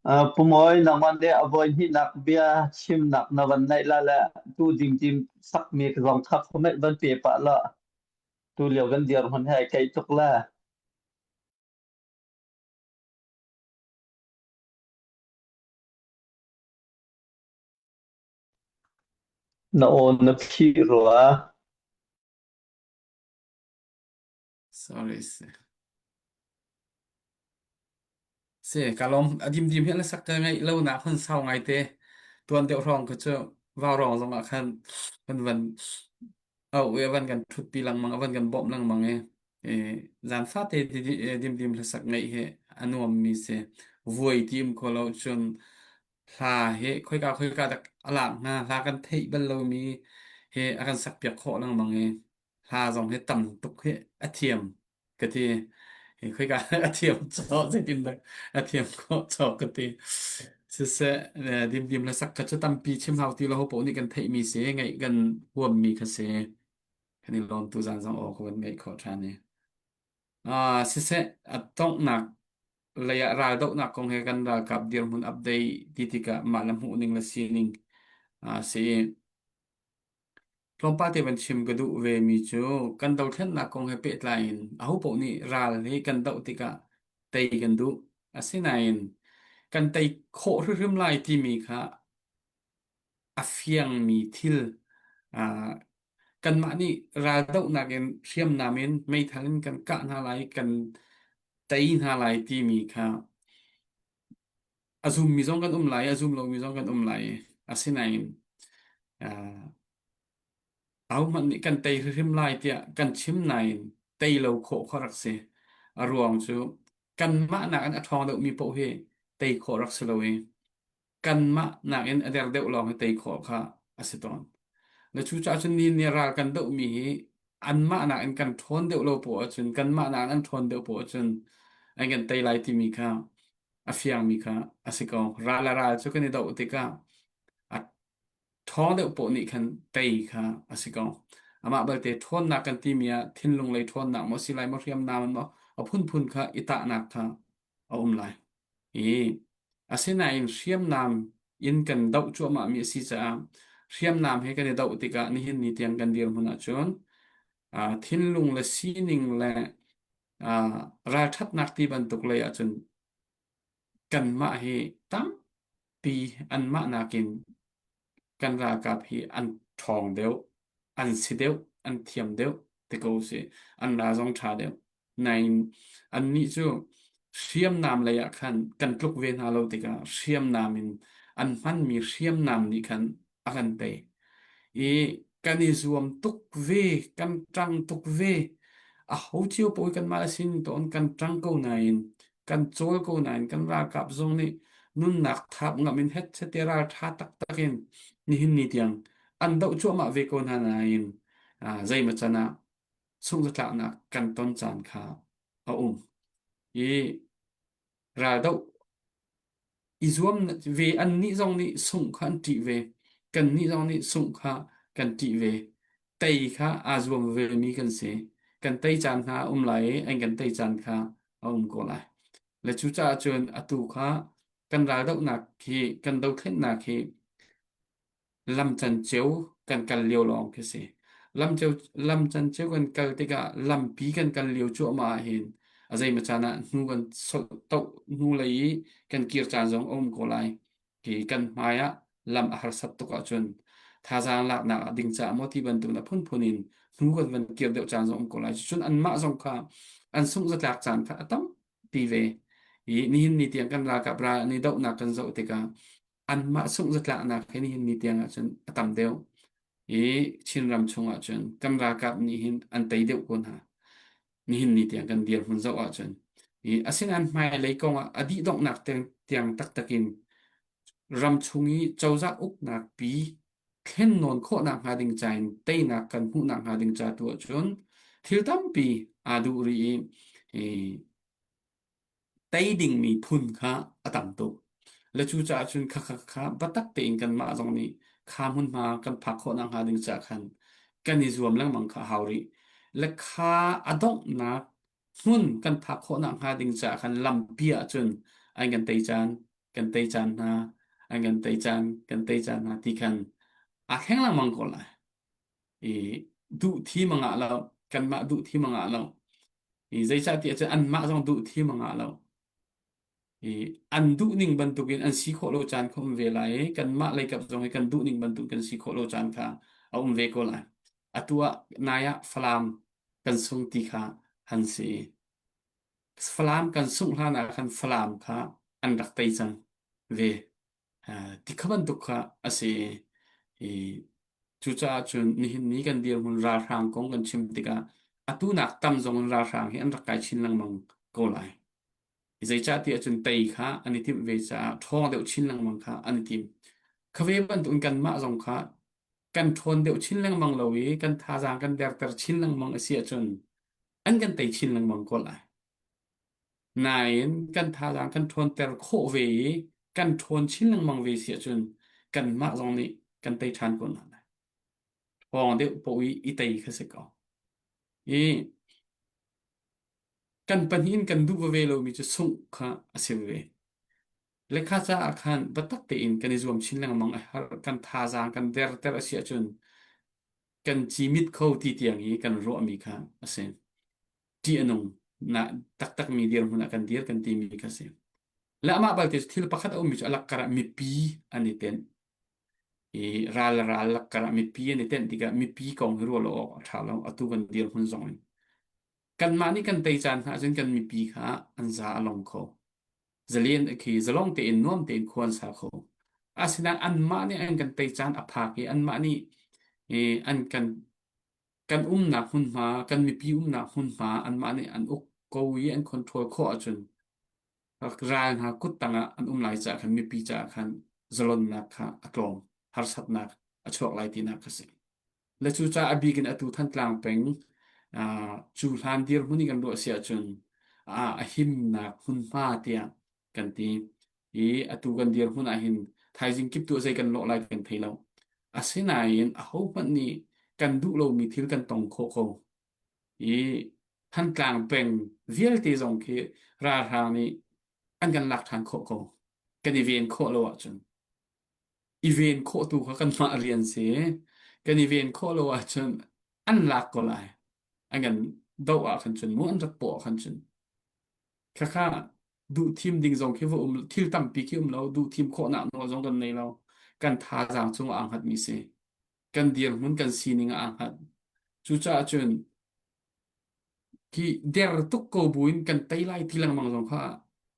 Uh, Pu Mawi nangmah nih a voi hnihnak bia chimnak na van neih la le tu dimdim sakmi zong kha comment van pe pah la tu lio kan dirhmun he kai tuk la. Na aw na phih rua. Sorry. Si, ka lawm. A dimdim hi an sak ka ngaih lo nak hun sau ngai te. Tuan deuh hrawng kha cu vaurawng zong ah khan kan van au i a van kan ṭhutpi lengmang, a van kan bawmh lengmang i i zan fate dimdim hlasak ngaih hi a nuammi si. Vuai ti um kho lo cun hla hi khoika khoika dak a lak hna, hla kan theih bal lomi hi a kan sakpiak khawh lengmang i hla zong hi tam tuk hi a thiam ka ti. Hi khoika a thiam cawh zeitin dah a thiam khawh cawh ka ti. Siseh dimdim le sak kha cu tampi chim hau ti lo ho paoh nih kan theihmi si ngaih kan huammi kha si. Kan i lawm tu zan zong aw ka van ngaih khawh ṭhan i. Ah siseh a donghnak lei ah raldohnak kong he kan ralkap dirhmun update ti tikah mah le hmuh ning le sining ah si. Tlawmpal te van chim ka duh vemi cu kan dothlennak kong he pehtlai in ahopaoh nih ral hi kan doh tikah tei kan duh. Asinain kan tei khawh hrimhrim lai timi kha a fiangmi thil ah kanmah nih raldohnak in hriamnam in meithal in kan kah hna lai, kan tei hna lai timi kha a zummi zong kan um lai, a zum lomi zong kan um lai. Asinain uh, ahohmanh nih kan tei hrimhrim lai tiah kan chim nain tei lo khawh kha rak si. A ruang cu kanmah nakin a ṭhawng deuhmi paoh hi tei khawh rak si lo i kanmah nakin a der deuh lawng hi tei khawh kha a si tawn. Na cucaah cun ni ni ral kan dohmi hi anmah nakin kan ṭhawn deuh lo poah ahcun kanmah nakin an ṭhawn deuh poah ahcun an kan tei lai timi kha a fiangmi kha a si ko. Ral le ral cu kan i doh tikah a ṭhawng deuh poah nih khan tei kha a si ko. Amah belte ṭhawnnak kan timi ah thinlung lei ṭhawnnak maw si lai maw hriamnam maw a phunphun kha i tahnak kha a um lai. I asinain hriamnam in kan doh cuahmahmi a si caah hriamnam he kan i doh tikah nihin ni tiang kan dirhmun ahcun uh, thinlung le sining le uh, ralṭhatnak ti bantuk lei ahcun kanmah hi tampi anmah nakin kan ralkap hi an ṭhawng deuh, an si deuh, an thiam deuh ti ko sih. An ral zong ṭha deuh. Nain annih cu hriamnam lei ah khan kan tluk ve hna lo tikah hriamnam in an hmanmi hriamnam nih khan a kan tei. I kan i zuam tuk ve, kan ṭang tuk ve. Aho cio paoh kanmah le sin tawn kan ṭang ko nain, kan cawl ko nain kan ralkap zong nih nunnak thap ngam in hetchet te ralṭha taktak in nihin ni tiang an doh cuahmah ve ko hna nain zeimaw can ah sungzatlaknak kan ton caan kha a um. I raldoh i zuam ve annih zong nih sungh kha an ṭih ve. Kannih zong nih sungh kha kan ṭih ve. Tei kha aa zuam vemi kan si. Kan tei caan hna a um lai i an kan tei caan kha a um ko lai. Le cucaah cun atu kha kan raldohnak hi kan dothlennak hi lam canceo kan kal lio lawng khi si. Lam ceu lam canceo kan kal tikah lampi kan kal lio cuahmah ahhin a zeimaw caan ah hnu kan solh toh hnu lei i kan kir caan zong a um ko lai. Hi kan hmai ah lam a harsat tuk ahcun thazaang laknak ah ding caah maw ti bantuk in a phunphun in hnu kan van kir deuh caan zong um ko lai. Cun anmah zong kha an sungh zatlak caan kha a tampi ve. I nihin ni tiang kan ralkap ral an i dohnak kan zoh tikah anmah sungh zatlaknak hi nihin ni tiang ahcun a tam deuh i Chinram chung ahcun kan ralkap nih hin an tei deuh ko hna. Nihin ni tiang kan dirhmun zoh ahcun i asinain hmailei kong ah a dih donghnak tiang, tiang taktak in ram chung i cozah uknak pi thlen nawn khawhnak hnga ding ca in teinak kan hmuhnak hnga ding ca tu ahcun thil tampi aa duh rih i, i tei dingmi phun kha a tam tuk. Le cucaah cun khakha kha biatak tein kanmah zong nih kha hmunhma kan phak khawh nakhnga ding caah khan kan i zuam lengmang kha a hau rih. Le kha a donghnak. Hmun kan phak khawh nakhnga ding caah khan lampi ahcun an kan tei caan, kan tei caan hna, an kan tei caan, kan tei caan hna ti khan aa thleng lengmang ko lai. I duh thim a ngah lo, kanmah duh thim a ngah lo. I zeicahtiah cun anmah zong duh thim a ngah lo. I an duh ning bantukin an si khawh lo caan kha um ve lai i kanmah leikap zong hi kan duh ning bantuk kan si khawh lo caan kha a um ve ko lai. Atu ah nai ah Falam kan sung ti kha han si. Falam kan sungh hlan ah khan Falam kha an rak tei cang ve. Ti kha bantuk kha a si i cucaah cun nihin ni kan dirhmun ralhrang kong kan chim tikah atu nak tam zong in ralhrang hi an rak kai chin lengmang ko lai. Zeicahtiah cun tei kha an i timh ve caah ṭhawng deuh chin lengmang kha an i tim. Kha ve bantukin kanmah zong kha kan ṭhawn deuh chin lengmang lo i kan thazaang kan derter chin lengmang a si ahcun an kan tei chin lengmang ko lai. Nain kan thazaang kan ṭhawnter khawh ve i kan ṭhawn chin lengmang ve si ahcun kanmah zong nih kan tei ṭhan ko hna lai. Ṭhawng deuh paoh i i tei kha si ko. I kan pahnih in kan duh veve lomi cu sungh kha a si ve. Lekha caah khan biatak tein kan i zuam chin lengmang a herh. Kan thazaang kan derter a si ahcun kan cimit kho ti tiang i kan ruahmi kha a si. Ṭih a nung na taktakmi dirhmun ah kan dir kan timi kha a si. Le amah balte cu thil pakhat a ummi cu a lakkar ah mipi an i tenh. I ral ral lakkar ah mipi an i tenh tikah mipi kong hi ruah lo awk a ṭha lo atu kan dirhmun zong in. Kanmah nih kan tei caan hna ahcun kan mipi kha an za a long kho. Zalen khi zalong tein nuam tein khua an sa kho. Asinain anmah nih an kan tei caan a phak i anmah nih an kan kan umnak hmunhma, kan mipi umnak hmunhma anmah nih an uk ko i an control khawh ahcun ral hna kut tangah an um lai caah khan mipi caah khan zalonnak kha a tlawm, harsatnak a chuak lai tinak a si. Le cucaah a bik in atu Thantlang peng cu hlan dirhmun i kan ruah si ahcun a himnak hmunhma tiah kan ti. I atu kan dirhmun ah hin thaizing kip tu zei kan lawh lai kan thei lo. Asinain ahohmanh nih kan duh lomi thil kan tong khawh ko. I Thantlang peng vialte zong khi ralhrang nih an kan lak ṭhan khawh ko. Kan i ven khawh lo ahcun. I ven khawh tu kha kanmah rian si. Kan i ven khawh lo ahcun an lak ko lai. An kan doh ah khan cun mu an rak pawh ah khan cun. Khakha duh thim ding zong khi va um thil tampi khi um lo duh thim khawhnak nawl zong kan nei lo. Kan thazaang cung ah aa hngatmi si. Kan dirhmun kan sining ah aa hngat. Cucaah cun khi der tuk ko buin kan tei lai ti lengmang zong kha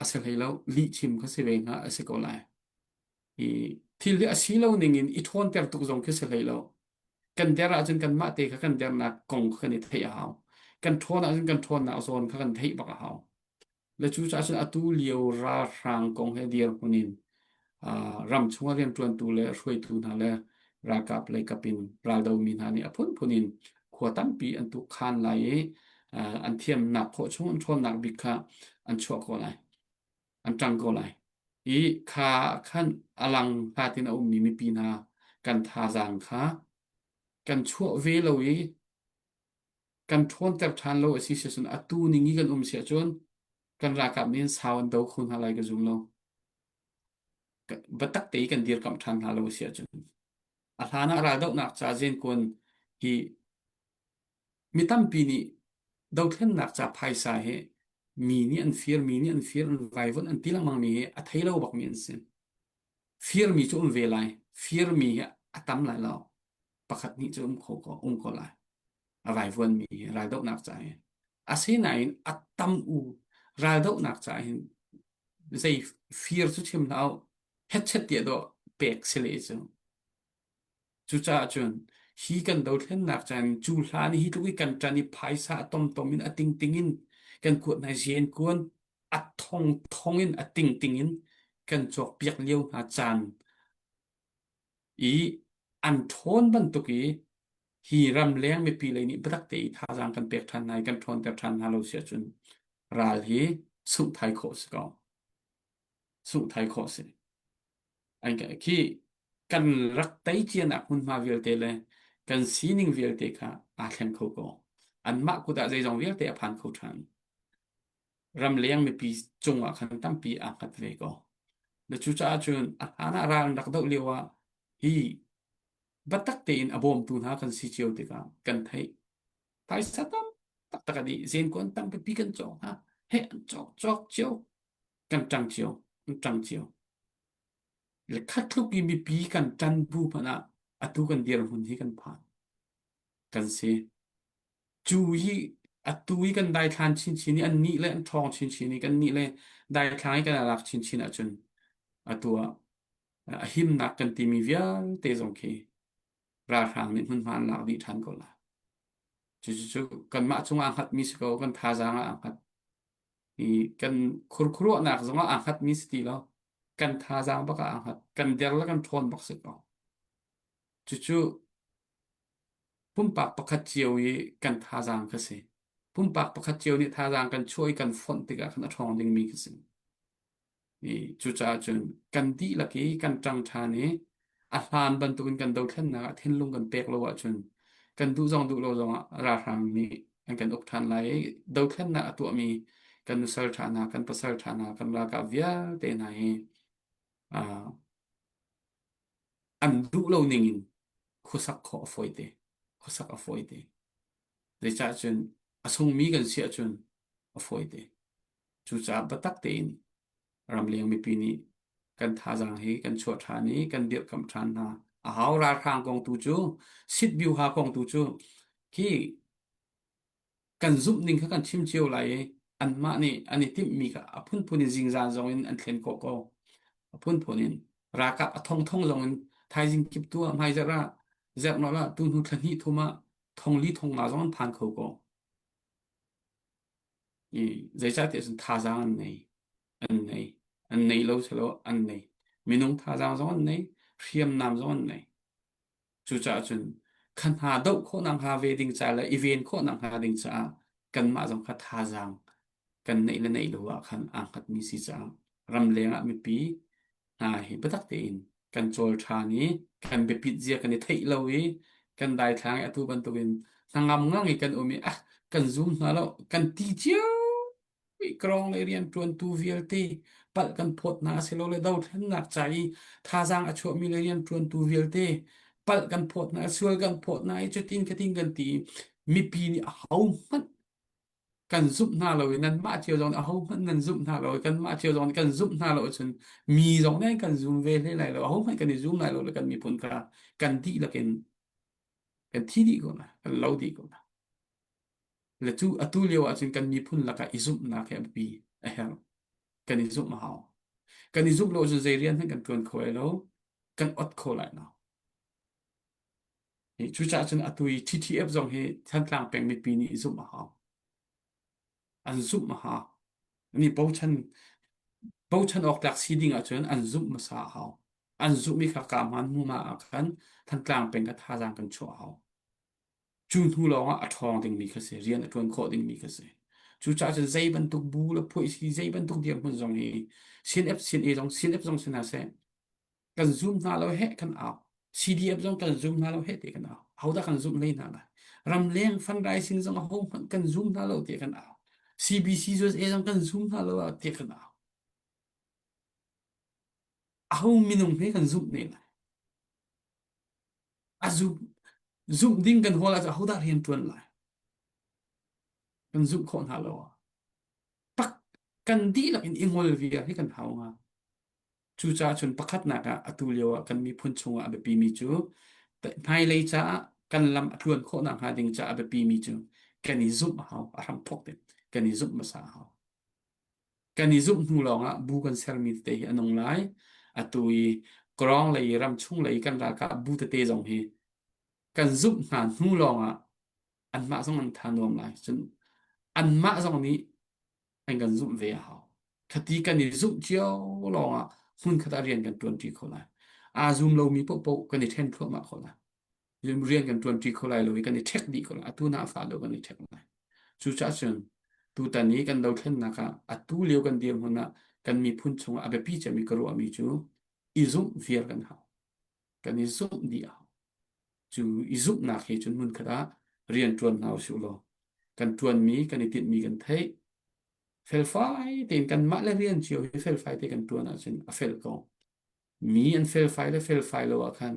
a si hlei lo. Lih chim kha si ve hnga a si ko lai. I thil hi a si lo ning in i ṭhawnter tuk zong khi si hlei lo. Kan der ahcun kanmah te kha kan dernak kong kha kan i theih a hau. Kan ṭhawn ahcun kan ṭhawnnak zawn kha kan theih bak a hau. Le cucaah cun atu lio ralhrang kong he dirhmun in ram chung ah rianṭuantu le hruaitu hna le ralkap lei kap in raldomi hna nih a phunphun in khua tampi an tukkhan lai i an thiamnak khawh chung an ṭhawnnak bik kha an chuah khawh lai. An ṭang ko lai. I kha khan a lang hlat in a ummi mipi hna kan thazaang kha kan chuah ve lo i kan ṭhawnter ṭhan lo a si siahcun atu ning i kan um si ahcun kan ralkap nih sau an do kho hna lai ka zum lo. Biatak te i kan dirkamh ṭhan hna lo a si ahcun. A hlan ah raldohnak ca zenkuan hi Mi tampi nih dothlennak ca phaisa hi mi nih an fir, mi nih an fir, an vaivuanh an ti lengmang mi hi a thei lo bakmi an si. Firmi cu um ve lai. Firmi hi a tam lai lo. Pakhat hnih cu um kho ko, um ko lai. A vaivuanmi hi raldohnak ca hi. Asinain a tam u raldohnak ca hin zei fir cu chim hlah u, hetchet tiah dawh pek si le cu. Cucaah cun hi kan dothlennak caan cu hlan hi tluk i kan ṭan i phaisa a tomtom in a tingting in kan kuat hna i kuan a thongthong in a tingting in kan cawkpiak lio hna caan i an ṭhawn bantuk i hi ramleng mipi lei nih biatak te i thazaang kan pek ṭhan hna i kan ṭhawnter ṭhan hna lo si ahcun ral hi sungh thai khawh si ko. Sungh thai khawh si. Khi kan rak tei cianak hmunhma vialte le kan sining vialte kha aa thleng kho ko. Anmah kut ah zeizong vialte a phan kho ṭhan. Ramleng mipi cungah khan tampi aa hngat ve ko. Na cucaah cun a hlan ah ral an rak doh lio ah hi biatak tein a bawmtu hna kan si cio tikah kan theih. Phaisa tam taktak a dih. Zenkuan tampipi kan cawk hna. Heh an cawk cawk cio. Kan ṭang cio. An ṭang cio. Le khat tluk i mipi kan ṭan bu hmanh ah atu kan dirhmun hi kan phan. Kan si. Cu hi atu i kan daithlan chinchin i an nih le an ṭhawng chinchin i kan nih le daithlang i kan lak chinchin ahcun atu ah a himnak kan timi vialte zong khi ralhrang nih hmunhma an lak dih ṭhan ko lai. Cucu kanmah cungah aa hngatmi si ko, kan thazaang ah aa hngat. I kan khurkhuruahnak zongah aa hngatmi si ti lo. Kan thazaang bak ah aa hngat. Kan der le kan ṭhawn bak si ko. Cucu pumpak pakhat cio i kan thazaang kha si. Pumpak pakhat cio nih thazaang kan chuah i kan fonh tikah khan a ṭhawng dingmi kha si. I cucaah cun kan dihlak i kan ṭang ṭhan i a hlan bantukin kan dothlennak ah thinlung kan pek lo ahcun kan duh zong duh lo zongah ralhrang nih an kan uk ṭhan lai i dothlennak a tuahmi kan nusal ṭha hna, kan pasal ṭha hna, kan ralkap vialte hna hi uh, an duh lo ning in khuasak khawh a fawi te. Khuasak a fawi te. Zeicah cun a sungmi kan si ahcun a fawi te. Cucaah biatak tein ramleng mipi nih kan thazaang hi kan chuah ṭhan i kan dirhkamh ṭhan hna. A hau ralhrang kong tu cu sitbiuha kong tu cu khi kan zumh ning kha kan chim cio lai i anmah nih an i timhmi kha a phunphun in zingzan zong in an thlen khawh ko. A phunphun in ralkap a thongthong zong in thaizing kip tu ah hmaizarh ah zerhnawlh ah tuhnu thla hnih thum ah thong li thong nga zong an phan kho ko. I zeicahtiah cun thazaang an nei. An nei. An nei lo selaw an nei. Minung thazaang zong an nei, hriamnam zong an nei. Cucaah cun kha hna doh khawhnak hnga ve ding ca le i ven khawhnak hnga ding caah kanmah zong kha thazaang kan neih le neih lo ah khan aa hngatmi si caah ramleng ah mipi hna hi biatak tein kan cawl ṭhan i kan biapit zia kan i theih lo i kan daithlang i atu bantukin hnangam ngang i kan um i ah kan zum hna lo kan ti cio Krawng le rianṭuantu vialte palh kan phawt hna asilole dothlennak ca i thazaang a chuahmi le rianṭuantu vialte palh kan phawt hna, sual kan phawt hna i cutin khatin kan ti i mipi nih ahohmanh kan zumh hna lo i nanmah cio zong nih ahohmanh nan zumh hna lo i kanmah cio zong nih kan zumh hna lo ahcun mi zong nih an kan zum ve hlei lai lo ahohmanh kan i zum lai lo le kan miphun kha kan dihlak in kan thi dih ko hna kan lo dih ko hna. Le cu atu lio ahcun kan miphun lakah i zumhnak hi a biapi a herh. Kan i zumh a hau. Kan i zumh lo ahcun zei rian hmanh kan ṭuan kho lai lo. Kan ot kho lai lo. Cucaah cun atu i TTF zong hi Thantlang peng mipi nih i zumh a hau. An zumh a hau. Ani bochan bochan awk tlak si ding ahcun an zumh hmasa a hau. An zumh i kha ka hmaan hnu ma ah khan Thantlang peng kha thazaang kan chuah a hau. Cu hnu lawngah a ṭhawng dingmi kha si, rian a ṭuan khawh dingmi kha si. Cucaah cun zei bantuk bu le phuah si, zei bantuk dirhmun zong hi CNF, CNA zong, CNF zong si hna seh, kan zum hna lo heh kan au. CDF zong kan zum hna lo heh ti kan au. Hodah kan zumh hlei hna lai? Ramleng fundraising zong ahohmanh kan zum hna lo ti kan au. CBC USA zong kan zum hna lo ti kan au. Aho minung he kan zumh ne lai? A zumh zumh ding kan hawl ahcun ahodah rian ṭuan lai? Kan zumh khawh hna lo. Tak kan dihlak in i ngol viar hi kan hau hnga. Cucaah cun pakhatnak ah atu lio ah kan miphun chungah a biapimi cu hmailei caah kan lam a tluan khawh nakhnga ding caah a biapimi cu kan i zumh a hau. A hram thawk in kan i zumh hmasa a hau. Kan i zumh hnu lawngah bu kan sermi tete hi a nung lai. Atu i Kawrong lei i ramchung lei i kan ralkap bu tete zong hi kan zumh hna hnu lawngah anmah zong an tha nuam lai. Cun anmah zong nih an kan zumh ve a hau. Khati kan i zumh cio lawngah hmunkhat ah rian kan ṭuanṭi kho lai. Aa zum lomi paohpaoh kan i ṭhen thluahmah kho lai. Rian kan ṭuanṭi kho lai lo i kan i ṭhek dih ko lai. Atu na fa lo kan i ṭhek lai. Cucaah cun tutan i kan dothlennak ah atu lio kan dirhmun ah kan miphun chungah a biapi cemmi ka ruahmi cu i zumh viar kan hau. Kan i zumh dih a hau. Cu i zumhnak he cun hmunkhat ah rian ṭuan hna usih law kan ṭuanmi kan i tinhmi kan theih. Felfai tein kanmah le rian cio hi felfai te kan ṭuan ahcun a fel ko. Mi an felfai le felfai lo ah khan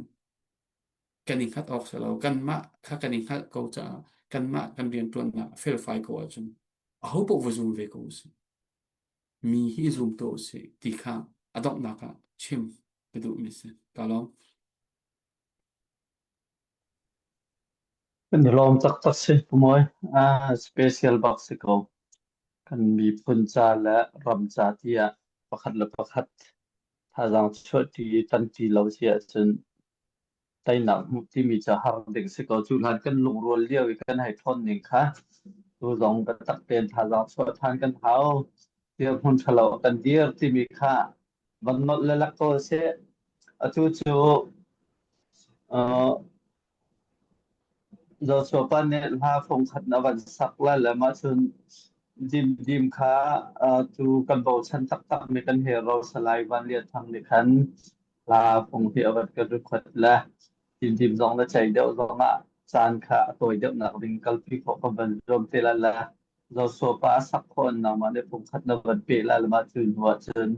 kan i hngat awk si lo. Kanmah kha kan i hngalh ko caah kanmah kan rianṭuannak a felfai ko ahcun aho paoh va zum ve ko usih. Mi hi zum tuah usih ti kha a donghnak ah chim ka duhmi si. Ka lawm. Kan i lawm taktak si, Pu Mawi. Ah, special bak si ko. Kan miphun ca le ram ca tiah pakhat le pakhat thazaang chuahṭi ṭanṭi lo si ahcun teinak hmuh timi cu har ding si ko. Cu hlan kan lungrual lio i kan hei ṭhawn ning kha tu zong biatak tein thazaang chuah ṭhan kan hau. Dirhmun ṭhalo kan dir timi kha van nolh le lak ko sih. Atu cu uh, Joshua pa nih hla fungkhat na van sak lai le mah cun Dimdim kha uh, tu kan bochan taktakmi kan hero Salai Van Lian Thang nih khan hla fung hi a van kan record le Dimdim zong le cei deuh zong ah caan kha a tawi deuhnak ding kalpi khawh kan van zuam te lai le Joshua pa a sak khawh nangmah nih fungkhat na van pe lai le mah cu hnu ah cun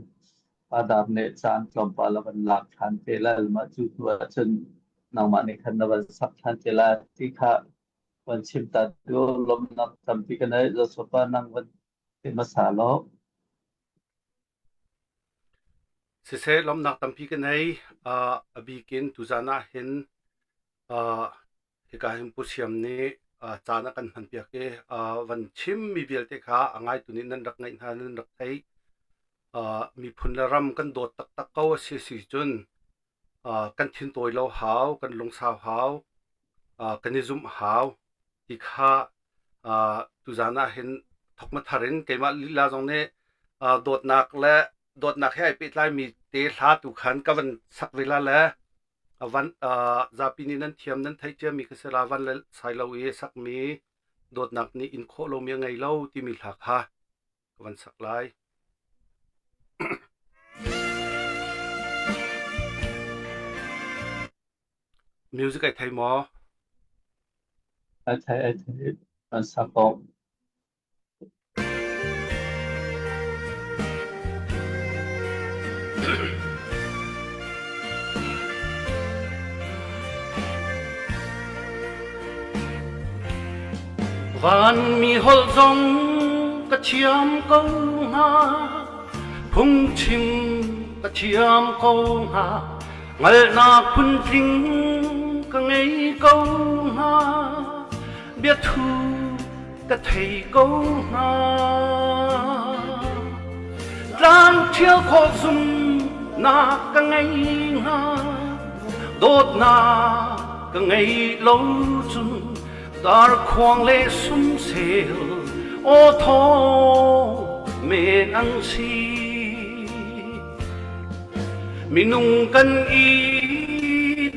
Padar nih caan tlawmpal a van lak ṭhan te lai mah cu hnu ah cun nangmah nih khan na van sak ṭhan te lai ti kha van chim ta tu lawmhnak tampi ka nei Joshua nang van ti hmasa law. Siseh lawmhnak tampi ka nei. Uh, a bikin tuzan ah hin uh, Hika hin Pu Siam nih caan a kan hmanpiak i van chimmi vialte kha a ngaitu nih nan rak ngaih hna, nan rak theih. Miphun le ram kan dawt taktak ko a si si cun kan thintawi lo hau, kan lungsau hau, kan i zumh hau ti kha tuzaan ah hin thokma thar in keimah lila zong nih dawtnak le dawtnak he ai pehtlaimi te hla tu khan ka van sak ve la le Van, zapi nih nan thiam nan theih ciami kha si la van le sai lo i sakmi dawtnak nih in khawh lomi a ngei lo timi hla kha ka van sak lai. Music ai thei maw? Ai thei ai thei an sak ko. Vanmi holh zong ka thiam ko hnga, phungchim ka thiam ko hnga, hngalhnak phuntling ka ngei ko hnga. Biathu ka thei ko hnga. Tlang ṭhial khawh zumnak ka ngei hnga. Dawtnak ka ngei lo cun darkhuang le sumsel aw thawng men an si. Minung kan i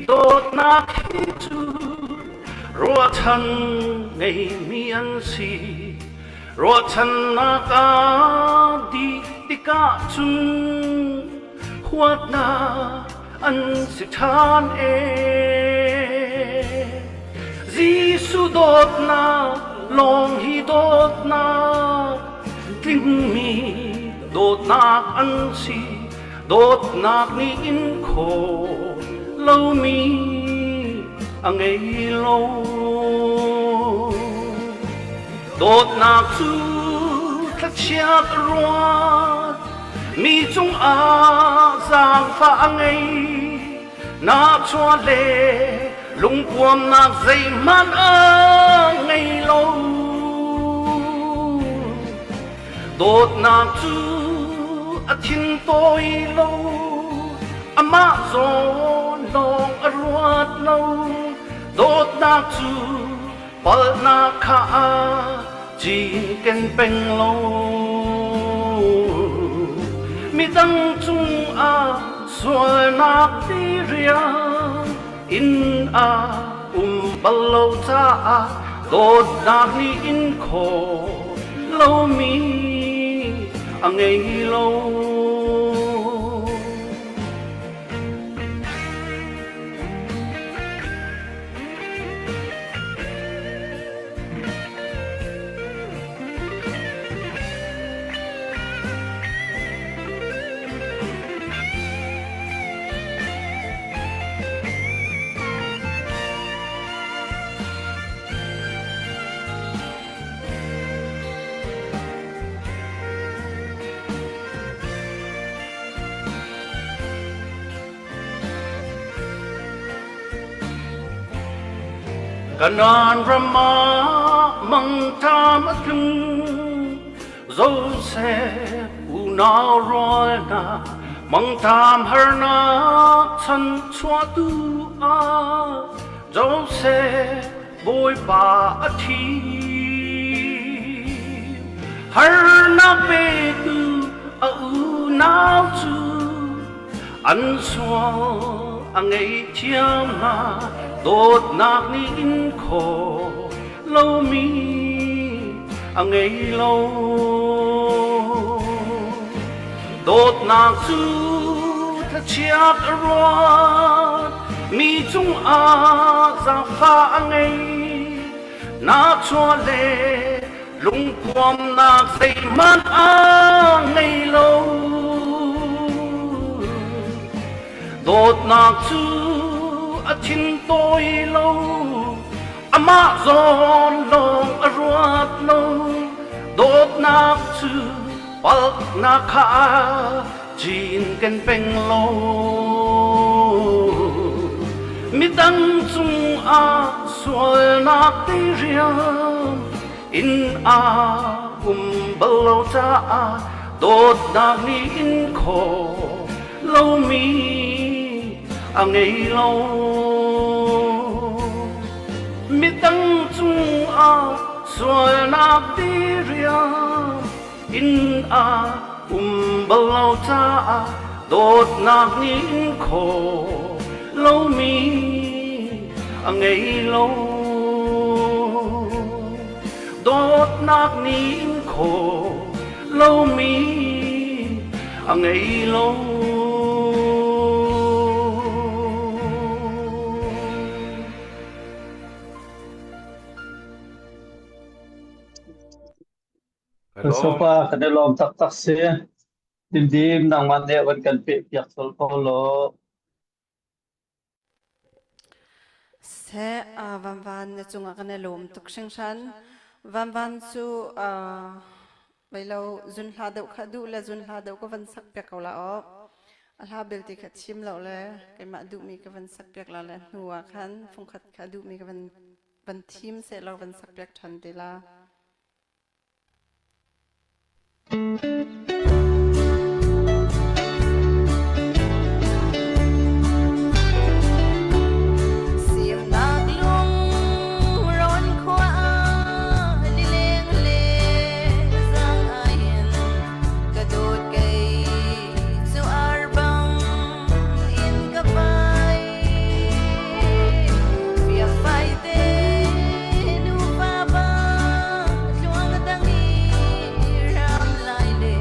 dawtnak hi cu Ruahchan ngeimi an si. Ruahchannak a dih tikah cun huatnak an si ṭhan ee. Jesuh dawtnak lawng hi dawtnak tlingmi dawtnak an si. Dawtnak nih in khawh lomi a ngei lo. Dawtnak cu thlachiat ruat mi cungah zaangfah a ngei. Nahchuah le lungpuamnak zeihmanh a ngei lo. Dawtnak cu a thin tawi lo, amah zawn lawng a ruat lo. Dawtnak cu palhnak kha a cinken peng lo. Midang cungah sualnak diriam in a um bal lo caah dawtnak nih in khawh lomi a ngei lo. Kanaan ram ah mangṭam a tlung. Josef unau rual hna mangṭam harnak chanchuahtu ah Josef Bawipa a thim. Harnak petu a unau cu an sual a ngaihthiam hna dawtnak nih in khawh lomi a ngei lo. Dawtnak cu thlachiat a ruat, mi cungah zaangfah a ngei. Nahchuah le lungpuamnak zeihmanh a ngei lo. Dawtnak cu a thin tawi lo, amah zawn lawng a ruat lo. Dawtnak cu palhnak kha cinken peng lo. Midang cungah sualnak diriam in a um bal lo caah dawtnak nih in khawh lomi a ngei lo. Midang cungah sualnak diriam in a um bal lo caah dawtnak nih in khawh lomi a ngei lo. Dawtnak nih in khawh lomi a ngei lo. Sofa kan i lawm taktak si. Dimdim nangmah nih van kan peh piak colh ko law. Seh, Vanvan na cungah kan i lawm tuk hringhran. Vanvan cu lo zun hla deuh kha duh le zun hla deuh ka van sak piak ko la aw. A hla belte kha chim lo le keimah duhmi ka van sak piak la le hnu ah khan fungkhat kha duhmi ka van van thim seh law van sak piak ṭhan te la. Simnak lungrawn khua lileng le zaang in ka dawt kei cu ar bang in ka vai fiafai te nufa ba tluang dang i ram lai le.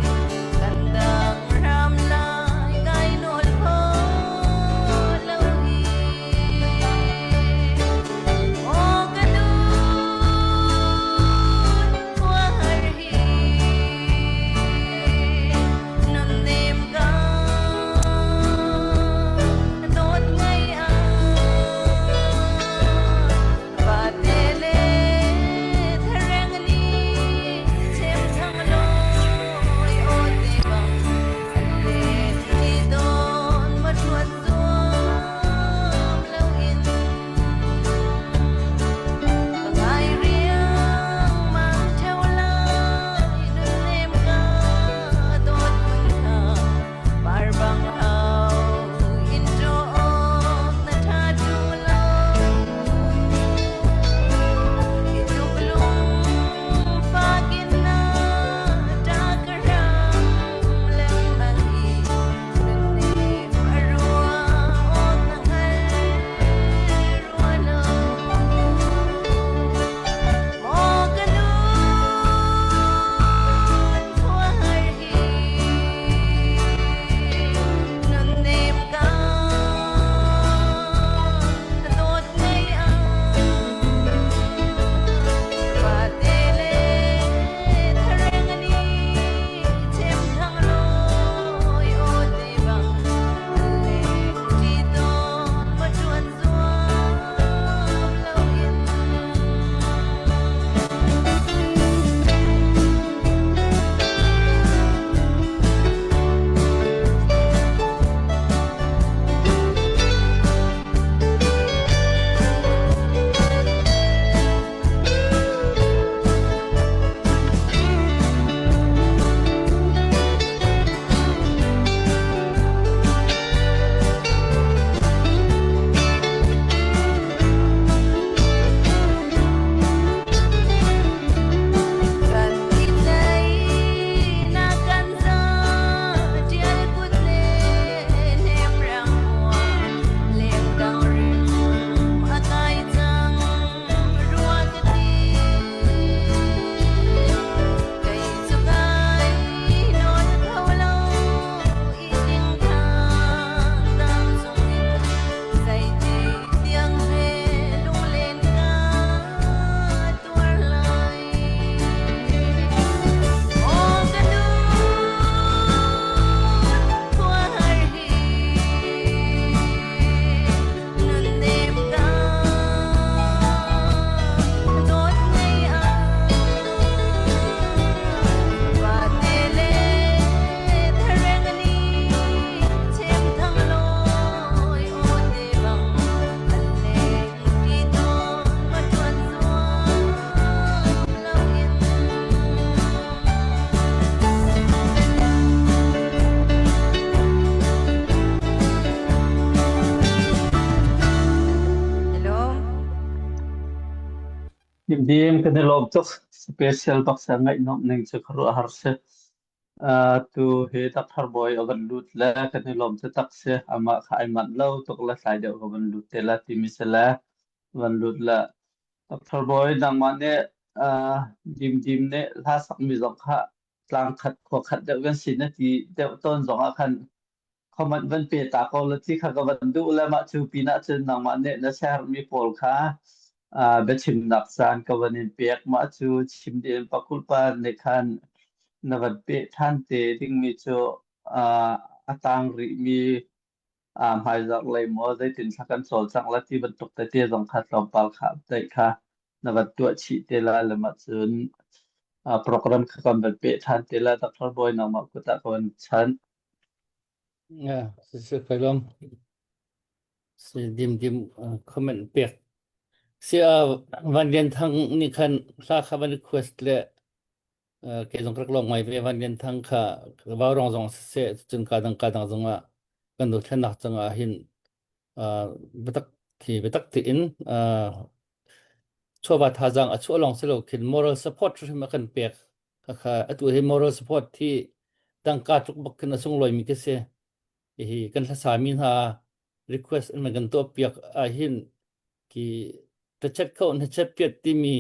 Dimdim kan i lawm tuk. Special bak sa ngaih nuamh ning cu khuaruahhar si. Uh, tu hi Dr. Bawi a van lut le kan i lawm taktak si. Amah kha ai manh lo tuk le tlai deuh ka van lut te la timi si le van lut le Dr. Bawi nangmah nih uh, Dimdim nih hla sakmi zong kha tlang khat khua khat deuh kan si na ti deuh tawn zong ah khan comment van pe ta ko la ti kha ka van duh le mah cu pinah cun nangmah nih na sermi pawl kha uh, biachimnak caan ka van in pek mah cu chim ding pakulpa nih khan na van pe than te dingmi cu uh, a tang rihmi uh, hmaizarh lei maw zeitin thla kan cawlcangh la ti bantuk tete zong kha tlawmpal kha update kha na van tuah chih te la le mah cun uh, program kha kan van pe than te la Dr. Bawi nangmah kut ah ka van chan. Yeah, si kai lom. Si dim dim comment pek. Si a Van Lian Thang nih khan hla kha van request le ke zong rak long ngai ve Van Lian Thang kha vau rong zong siseh cun ka dang ka dang zong ah kan do thlen nak chang ah hin biatak thi biatak ti in chawva thazang a chuah long silo khin moral support hrim a kan pek kha atu hi moral support hi tangka tluk bak khin a sunglawi mi khi si hihi kan hlasa mi hna request in kan tuah piak ah hin ki tachet kho na chet piat timi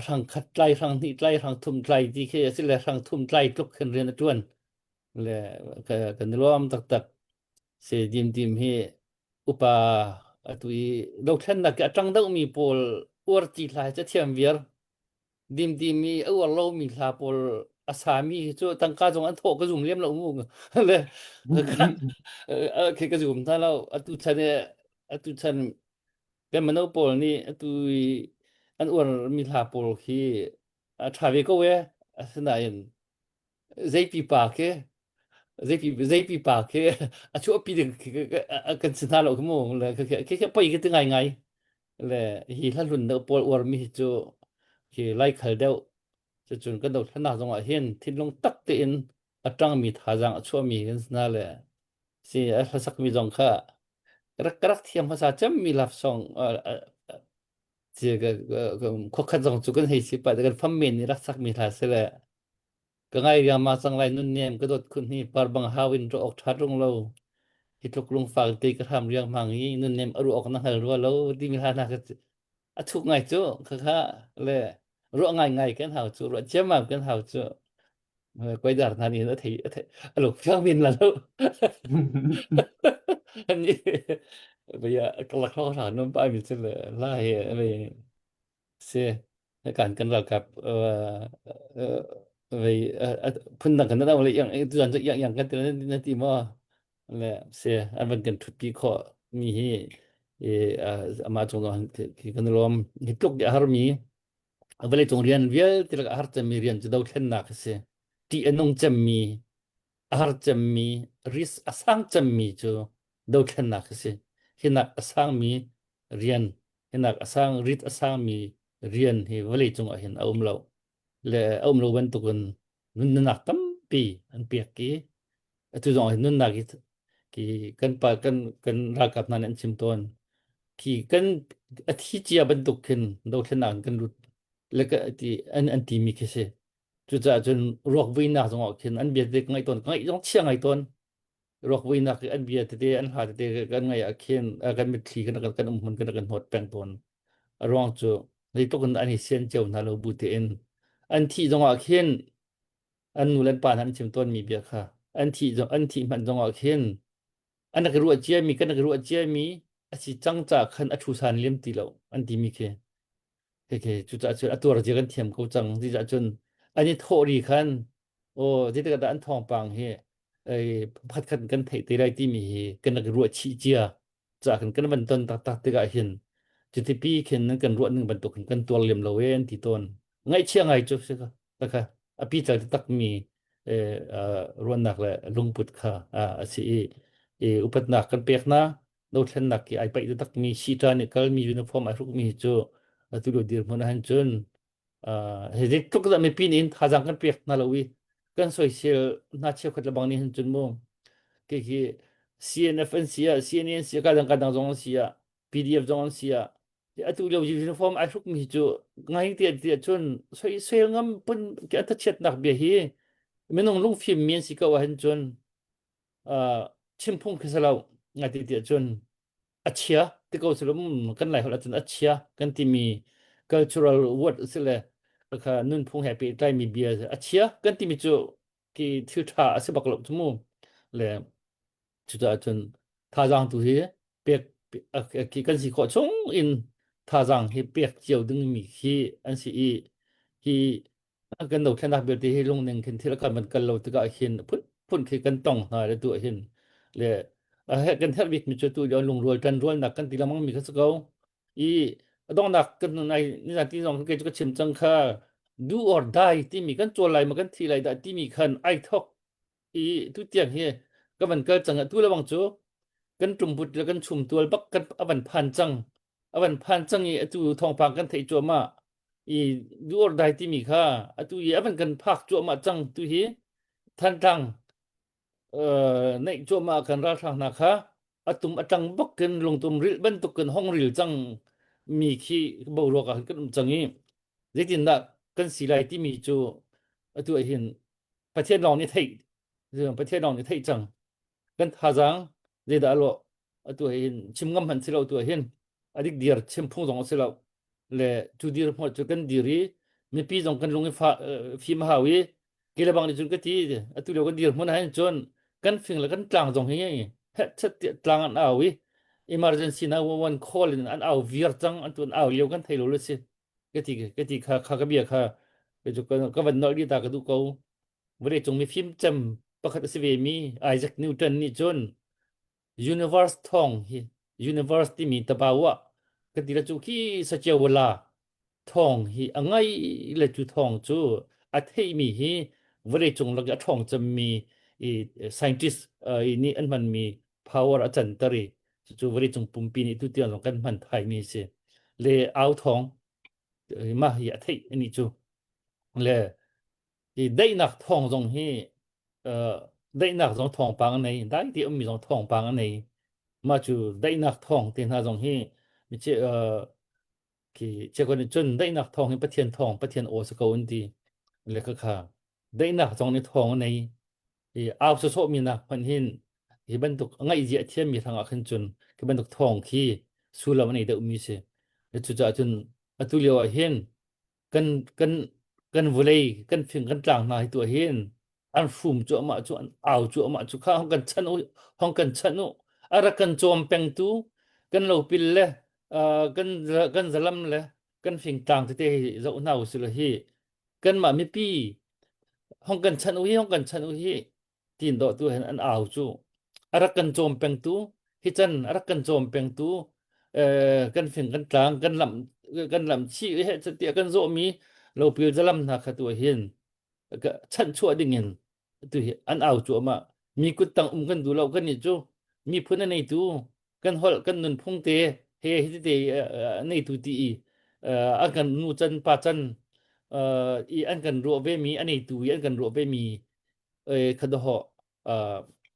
hrang khat tlai hrang hnih tlai hrang thum tlai ti khi asi le hrang thum tlai tluk khin rian a tuan le kan lawm taktak se dim dim hi upa atu i dothlennak a tang deuh mi pawl uar ti hla hi thiam viar dimdim i a uar lomi hla pawl a sami hi cu tangka zong an thawh ka zum lem lo mu le khi ka zum hna lo atu chan i atu chan kan mino pawl nih atu i an uar mi hla pawl khi a ṭha ve ko e asinain zei pipa khi zei pipa khi a chuahpi ding kan si hna lo khi mu le khi khi poi khi ti ngai ngai le hi hla hlun deuh pawl uar mi hi cu khi laikhal deuh cucun kan dothlennak zong ah hin thinlung tak tein a ṭangmi thazaang a chuahmi kan si hna le si a hlasak mi zong kha rak rak thiam hmasa cemmi love song khuakhat zong cu kan hei si pah kan fam men nih rak sakmi hla si le Ka ngai riangmang cang lai nunnem ka dawt khun hi par bang hau in ruah awk ṭha ṭung lo. Hi tluk lungfak te ka hram riangmang i nunnem a ruah awk na hngal rua lo timi hla hna kha a thuk ngai cu khakha le ruah ngai ngai kan hau cu ruah ciammam kan hau cu koidar hna nih a thei a thei a luk fiang min la lo ani bia ka lak hra nom pa mi chu le la he Si, kan kan ralkap vei phundang kan na le yang tuan cu yang yang kan ti na ti maw le si an van kan thutpi khawh mi hi amah cung zong khi kan lawm hi tluk a har mi vawlei cung rian vialte lak a har cemmi rian cu dothlennak a si ṭih a nung cemmi a har cemmi risk a sang cemmi cu dothlennak a si hinak a sangmi rian hinak a sang rit a sangmi rian hi vawlei cung ah hin a um lo le a um lo bantukin nunnak tampi an pek i atu zong hin nunnak hi ki kan pa kan kan ralkap hna nih an chim tawn khi kan a thi cia bantuk khin dothlennak in kan lut le ka ti an an ti mi khi si cucaah cun ruak vuinak zong ah khin an bia te ka ngaih tawn ka ngaih zong chia ngai tawn ruak vuinak i an bia tete an hla tete kan ngaih ah khin kan mitthli kan kan um hmun kan kan hnawt peng tawn a ruang cu zeitluk in an i sian cio hna lo bu tein an thih zong ah khin an nu le an pa hna an chim tawn mi bia kha an thih zong an thih hmanh zong ah khin an rak i ruah cia mi kan rak i ruah cia mi a si cang ca khan a thu san liam ti lo an ti mi khi khi cucaah cun a tuar zia kan thiam ko cang cucaah cun an i thawh ri khan aw zeitik dah an thawngpang hi ei pakhat khat kan theih te lai timi hi kan rak ruah chih cia ca kan kan van ton taktak tikah hin cuti pi khin nan kan ruah ning bantuk hin kan tuar lem lo e an ti tawn ngaihchia ngai cu si kha kha a pi cal tak mi ruahnak le lungput kha a si i i upatnak kan pek na dothlennak ki ai paih tak mi sita nih kal mi uniform ai hruk mi cu atu lo dirhmun ah cun hi tluk dah mipi nih thazaang kan pek hna lo i kan soisel hna cheukhat lebang nih hin cun mu ke khi CNF an si ah CNA an si ah kadang kadang zong an si ah PDF zong an si ah. Atu lio uniform ai hruk mi cu ngai ti ti cun soisel ngam pun ki a thachiatnak bia hi minung lungfim mi an si ko ahhin cun chimphung khi si lo ngai ti ti cun a chia ti ko silum kan lai holh ahcun a chia kan timi cultural word si le kha nunphung he pehtlai mi bia a chia kan timi cu ki thil tha a si bak lo cu mu le cucaah cun thazaang tu hi pek khi kan si khawh chung in thazaang hi pek cio ding mi khi an si i hi kan dothlennak vialte hi lungning khin thil kan van kal lo tikah hin phun phun khi kan tong hna le tu hin le kan herh bik mi cu tu lio lungrual tan rualnak kan ti lengmang mi kha si ko i donghnak kan nai ni ti zong ke cu ka chim cang kha do or die timi kan cawl lai ma kan thi lai dah timi khan ai thok i tu tiang hi ka van kal cang tu lebang cu kan ṭumbut le kan chumtual bak kan a van phan cang a van phan cang i atu thawngpang kan theih cuahmah i do or die timi kha atu i a van kan phak cuahmah cang tu hi Thantlang uh, neih cuahmah kan ralhrang hna kha atum atang bak kin lungtum ril bantuk kan hong ril cang mi khi boruak ah kan um cang i zeitindah kan si lai timi cu atu ah hin Pathian lawng nih theih Pathian lawng nih theih cang kan thazaang zeidah lawh atu hin chim ngam hmanh si lo tu hin adik dir chim phung zong a si lo le cu dir hmuh cu kan dir i mipi zong kan lung i fa fim a hau i ke le bang nih cun ka ti atu lio kan dir hmun ah hin cun kan fing le kan tlang zong hi het chet tiah tlang an au i emergency na one call in an au viar cang an tu an au lio kan thei lo le si ka ti ka ti kha kha ka bia kha ka ka van nolh dih ta ka duh ko vawlei cung mifim cem pakhat a si ve mi Isaac Newton nih cun universe thong hi universe timi tabawa ka ti la cu khi sachewala thong hi a ngai le cu thong cu a theimi hi vawlei cung lak i a ṭhawng cemmi i scientist i nih an hmanmi power a canter i cucu vawleicung pumpi nih tutiang zong kan hman thaimi a si. Le au thawng mah hi a theih ani cu. Le i daihnak thawng zong hi uh, daihnak zong thawngpang a nei, dai ti ummi zong thawngpang a nei. Mah cu daihnak thawng te hna zong hi mi che uh, khi che kon cun daihnak thawng hi Pathian thawng Pathian aw sa ko an ti. Le kha kha daihnak zong nih thawng a nei. I au sawsawhmi nak hmanh hin hi bantuk a ngaihzia a thiammi hrangah khin cun khi bantuk thawng khi sullam a nei deuhmi si. Cucaah cun atu lio ah hin kan kan kan vawlei kan fing kan tlang hna hi tu ah hin an hrum cuahmah cu an au cuahmah cu kha hong kan chanh u hong kan chanh u a rak kan cawm pengtu kan lopil le uh, kan kan zalam le kan fingtlang tete hi zoh hna usih law hi kanmah mipi hong kan chanh u hi hong kan chanh u hi tin dawh tu hen an au cu a rak kan cawm pengtu hi chan a rak kan cawm pengtu eh, kan fing kan tlang kan lam kan lam chi he tiah kan zawh mi lopil zalam hna kha tu hin chanh chuah ding in tu hi an au cu ama mi kut tang um kan du lo kan ni cu mi phun a nei tu kan holh kan nunphung te he hi te nei tu ti i an kan nu chan pa chan i an kan ruah ve mi a nei tu i an kan ruah ve mi khadaho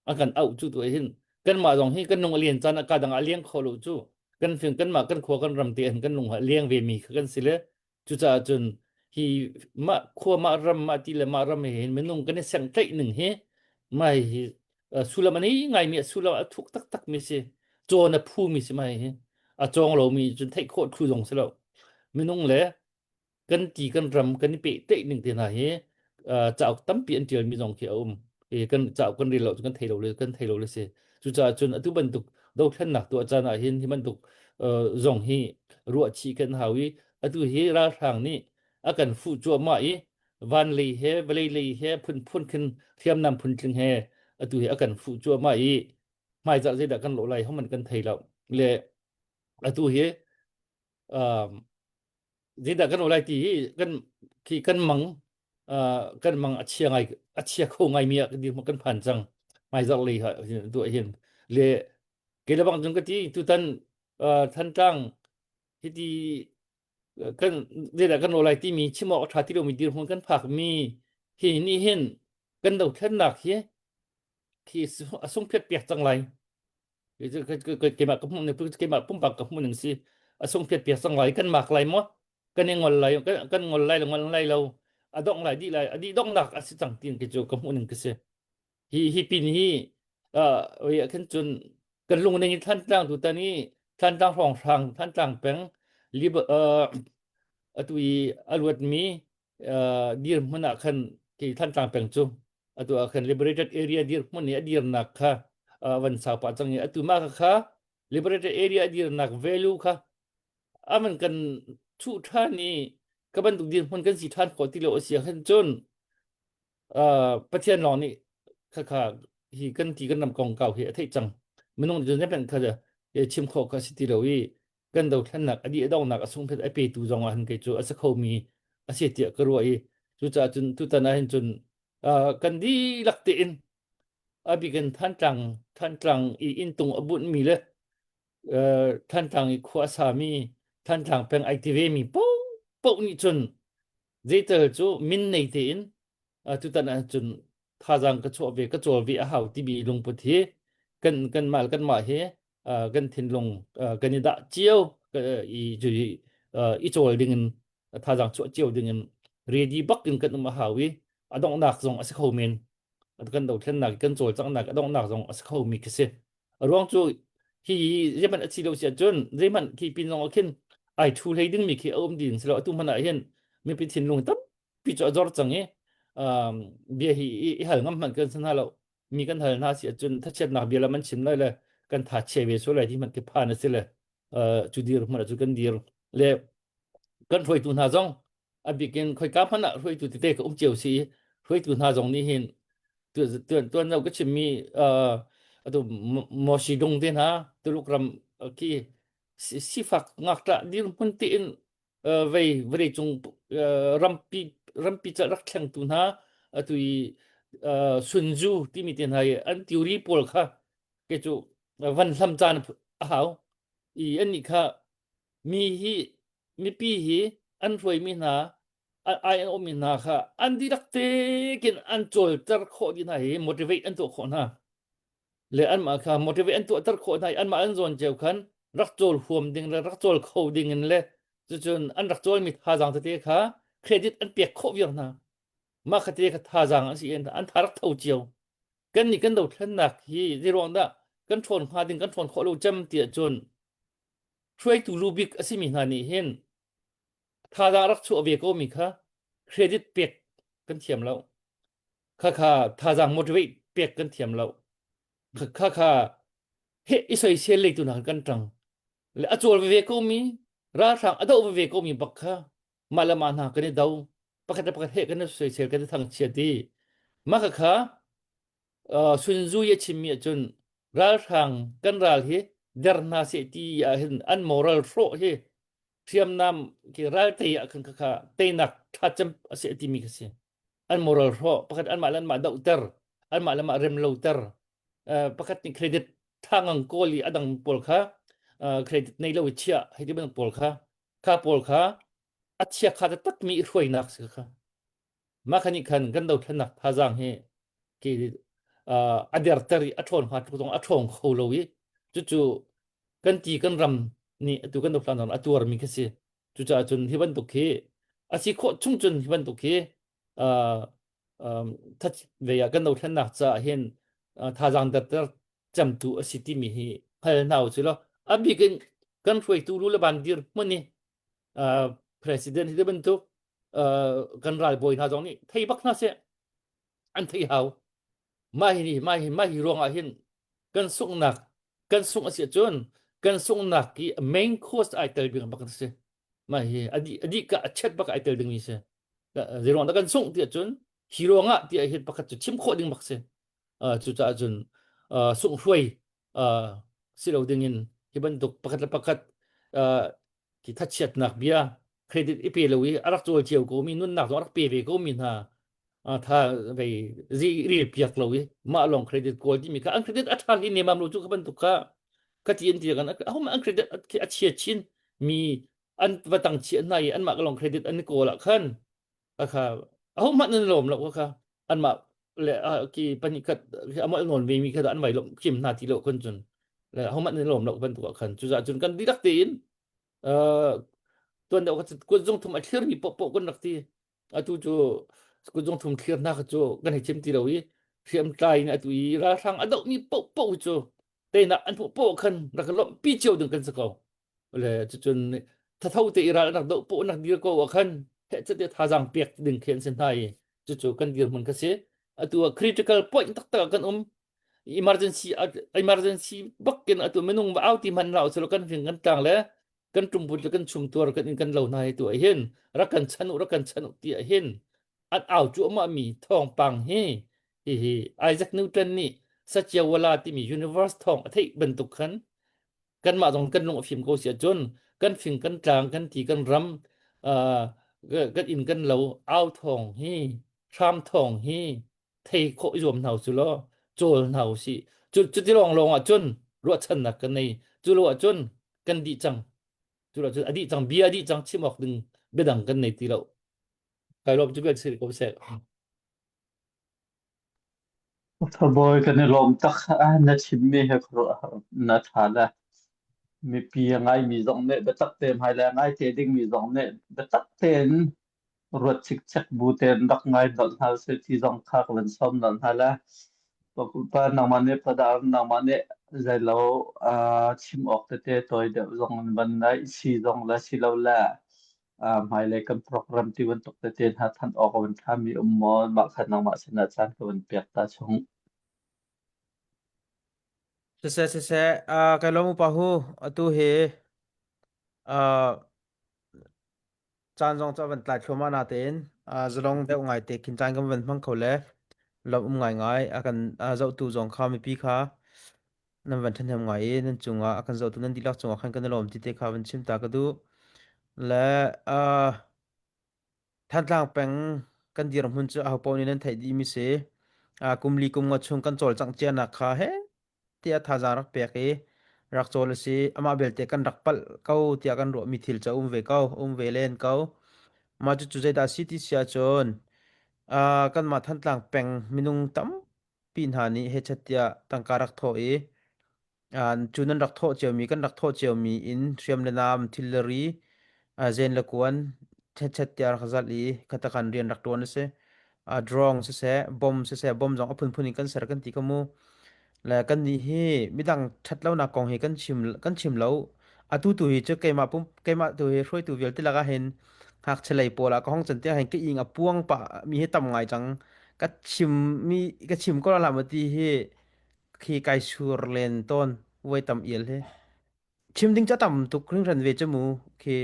an kan auh cu tu hin kan mah zong hi kan nung a lian chan ka dang a liang kho lo cu kan fing kan mah kan khua kan ram te hin kan lung a liang ve mi kha kan si le Cucaah cun hi mah khua mah ram mah ti le mah ram he hin minung kan i sengtlaih ning hi mah hi sullam a nei ngaimi a sullam a thuk taktak mi si. Cawn a phu mi si mah hi a cawng lomi cun theih khawh thlu zong si lo. Minung le kan ti kan ram kan i pehtlaih ning te hna hi cauk tampi an ṭialmi zong khi a um. I kan cauk kan rel lo cu kan thei lo le kan thei lo le si. Cucaah cun atu bantuk dothlennak tuah caan ah hin hi bantuk zong hi ruah chih kan hau i atu hi ralhrang nih a kan fuh cuahmah i van lei he vawlei lei he phunphun khin hriamnam phuntling he atu hi a kan fuh cuahmah i hmaizarh zeidah kan lawh lai homan kan thei lo le atu hi um, zeidah kan lawh lai ti hi kan khi kan mang uh, kan mang a chia ngai a chia kho ngai mi ah kan phan cang hmaizarh lei ha tu hin le ke le bang cung ka ti tutan uh, Thantlang hiti kan zeidah kan rawlai timi chim awk a ṭha ti lomi dirhmun kan phakmi hi nih hin kan dothlennak hi khi a sungphiat piak cang lai. Keimah ka hmuh ning keimah pumpak ka hmuh ning si. a sung phiat piak cang lai kan mak lai maw kan i ngol lai kan ngol lai lo ngol lai lo a dong lai dih lai a dih donghnak a si cang tin khi cu ka hmuh ning ka si hi hi pin hi uh khan cun kan lung ning Thantlang tu tan i Thantlang hrawnghrang Thantlang peng lib uh atu i a luat mi uh dirhmun ah khan ki Thantlang peng cu atu ah khan liberated area dirhmun i a dirnak kha uh, van sau pa cang i atu ma kha liberated area dirnak value kha aman kan chuh ṭhan i ka bantuk dirhmun kan si ṭhan khawh ti lo a si ahcun cun Pathian lawng nih khakha hi kan ti kan ram kongkau hi a theih cang. Minung nih cun zeihmanh kha chim khawh kha si ti lo i kan dothlennak a dih a donghnak a sungphet a petu zong ah hin kei cu a si khomi a si tiah ka ruah i cucaah cun tutan ah hin cun kan dihlak tein a bik in Thantlang Thantlang i inntung a bunhmi le Thantlang i khua a sami Thantlang peng ai ti vemi paohpaoh nih cun zeital cu min nei tein tutan ah cun thazaang ka chuah ve ka cawl ve a hau timi lungput hi kan kanmah kanmah hi kan thinlung kan i dah cio i i cawl ding in thazaang chuah cio ding in ready bak in kan um a hau i a donghnak zong a si kho men kan dothlennak kan cawlcanghnak a donghnak zong a si kho mi khi si a ruang cu hi zeihmanh a si lo si ahcun zeihmanh khi pin zong ah khin ai thu hlei ding mi khi a um ding si lo atu hmanh ah hin mipi thinlung tampi cu a zor cang i bia hi i hal ngam hmanh kan si hna lo mi kan hal hna si ahcun thachiatnak bia lam an chim lai le kan tha chia ve so lai ti hmanh khi phan a si le cu dir hmanh cu kan dir le kan hruaitu hna zong a bikin khoika hmanh ah hruaitu tete ka um cio si hruaitu hna zong nih hin tuan tuan lo ka chimmi atu Moshi Dung te hna Tuluk ram khi sifak ngakṭah dirhmun tein vei vawlei cung rampi rampi ca rak thlengtu hna atu i Sun Tzu timi te hna i an theory pawl kha ke cu van hlam caan a hau i annih kha mi hi mipi hi an hruaimi hna ai an ummi hna kha an dihlak tekin an cawlter khawh dih hna hi motivate an tuah khawh hna le anmah kha motivate an tuahter khawh hna i anmah an zawn cio khan rak cawl huam ding le rak cawl kho ding in le cucun an rak cawlmi thazaang tete kha credit an pek khawh viar hna mah kha te kha thazaang an si an tha rak tho cio kan nih kan dothlennak hi zeiruang dah kan ṭhawn hnga ding kan ṭhawn khawh lo cem tiah cun hruaitu lu bik a simi hna nih hin thazaang rak chuah ve ko mi kha credit pek kan thiam lo kha kha thazaang motivate pek kan thiam lo kha kha he i soisel lei tu hna kan ṭang le a cawl ve ko mi ralhrang a doh ve ko mi bak kha mah le mah hna kan i do pakhat le pakhat he kan i soisel kan i thangchiat i mah kha kha uh, Sun Tzu i a chimmi ahcun ralhrang kan ral hi der hna seh ti ah hin an moral hrawh hi hriamnam ki ral tei ah khan kha teinak tha cem a si timi kha si an moral hrawh pakhat anmah le anmah dohter anmah le mah rem loter uh, pakhat nih credit tha ngang kawl i adang pawl kha uh, credit nei lo i chiah hei ti bantuk pawl kha kha pawl kha a chia kha taktak mi i hruainak si kha Mah kha nih khan kan dothlennak thazaang hi ki a derter i a ṭhawn hnga tluk zong a ṭhawng kho lo i cucu kan ti kan ram nih atu kan dothlan a tuarmi khi si. Cucaah cun hi bantuk hi a si khawh chung cun hi bantuk hi that ve ah kan dothlennak caah hin thazaang derter cemtu a si timi hi hngal hna u law a bik in kan hruaitu lu le ban dir hmun i president hi bantuk kan ralbawi hna zong nih thei bak hna seh an thei hau mah hi mah hi mah hi ruangah hin kan sunghnak kan sungh a si ahcun kan sunghnak i main cause ai tel bik bak a si mah hi adi adi ka a chet bak ai tel ding mi si zei ruang dah kan sungh ti ahcun hi ruangah ti ah hin pakhat cu chim khawh ding bak si cucaah cun sungh hruai si lo ding in hi bantuk pakhat le pakhat khi thachiatnak bia credit i pe lo i a rak cawl cio ko mi nunnak zong a rak pe ve ko mi hna tha vei zi rel piak lo i mah lawng credit kawl timi kha an credit a tha hi nemam lo cu ka bantuk kha ka ti an ti kan ahum an credit a chia chin mi an va tang chia hna i anmah ka lawng credit an kawl ah khan kha ahum hmanh an lawm lo kha anmah le ki pahnih khat amal nawn ve mi kha an vai lom kim hna ti lo kun cun le ahum hmanh an lawm lo bantuk ah khan cucaah cun kan dihlak tein. Uh, tuan deuh kha kutzung thum a thlirmi poah kan rak ti. Atu cu kutzung thum thlir hna kha cu kan hei chim ti lo i hriamtlai in atu i ralhrang a dohmi paohpaoh cu teinak an hmuh poah khan rak lawmhpi cio ding kan si ko. Le cucun thatho te i ral an rak doh poah nak dir ko ah khan heh cate thazaang pek ding khi an si hna i cucu kan dirhmun kha si. Atu ah critical point taktak ah kan um. Emergency emergency bakin atu minung va au ti hmanh hlah usih law kan fing kan tlang le kan ṭumput le kan chumtuar kan in kan lo hna hi tu ah hin rak kan chan u rak kan chan u ti ah hin an au cuahmah mi thawngpang hi hihi Isaac Newton nih Satyawala timi universe thawng a theih bantuk khan kanmah zong kan lung a fim ko si ahcun kan fing kan tlang kan ti kan ram uh, kan inn kan lo au thawng hi hram thawng hi thei khawh i zuam hna u law cawl hna u sih. Cu cuti lawng lawng ah cun ruahchannak kan nei. Cu lo ah cun kan dih cang. Cu lo cun a dih cang bia a dih cang chim awk ding biadang kan nei ti lo. Kai lawm cu bel sir ko seh. Thabawi kan i lawm tak. Ah, na chimmi he khuaruahhar na ṭha le mipi a ngaimi zong nih biatak te hmailei a ngai te dingmi zong nih biatak tein ruat cikcek bu tein rak ngai nolh hna usih ti zong kha ka van sawm nolh hna le pa nangmah nih padar nangmah nih zeilo uh, chim awk tete tawi deuh zong in van nai si zong le si lo le uh, hmailei kan program ti bantuk tete hna than awk a van ṭhami um maw mah kha nangmah sinah caan ka van pek ta chung. Siseh siseh uh, kai lawm upa hu atu hi uh, Caan zong cu a van tlai thluahmah natein zalong deuh ngaite khin caan kan van hmang kho le lawmh um ngaingai. A kan zohtu zong kha mipi kha nan van ṭhahnem ngai i nan cungah a kan zohtu nan dihlak cungah khan kan i lawm ti te kha van chim ta ka duh. Le uh, Thantlang peng kan dirhmun cu ahopaoh nih nan theih dihmi si. Uh, kum li kum nga chung kan cawlcangh cianak kha he tiah thazaang rak pek i rak cawl a si. Amah belte kan rak palh ko tiah kan ruahmi thil cu a um ve ko, um ve len ko. Mah cucu zeidah a si ti si ahcun uh, kanmah Thantlang peng minung tampi hna nih hechet tiah tangka rak thawh i uh, cu nan rak thawh ciomi kan rak thawh ciomi in hriam le nam thil le ri uh, zen le kuan hechet tiah rak zalh i khatakan rian rak ṭuan a si. Uh, drone siseh, bomb siseh, bomb zong a phunphun in kan ser kan ti kha mu. Le kannih hi midang ṭhatlonak kong hi kan chim kan chim lo. Atu tu hi cu keimah pum keimah tu hi hruaitu vialte lakah hin ngakchia lei pawl ah ka hong can tiah hin ka ing a puang pah mi hi tam ngai cang. Ka chim mi ka chim ko la ma ti hi khi kai sur len tawn voi tam ial hi. Chim ding cu a tam tuk hringhran ve cu mu. Khi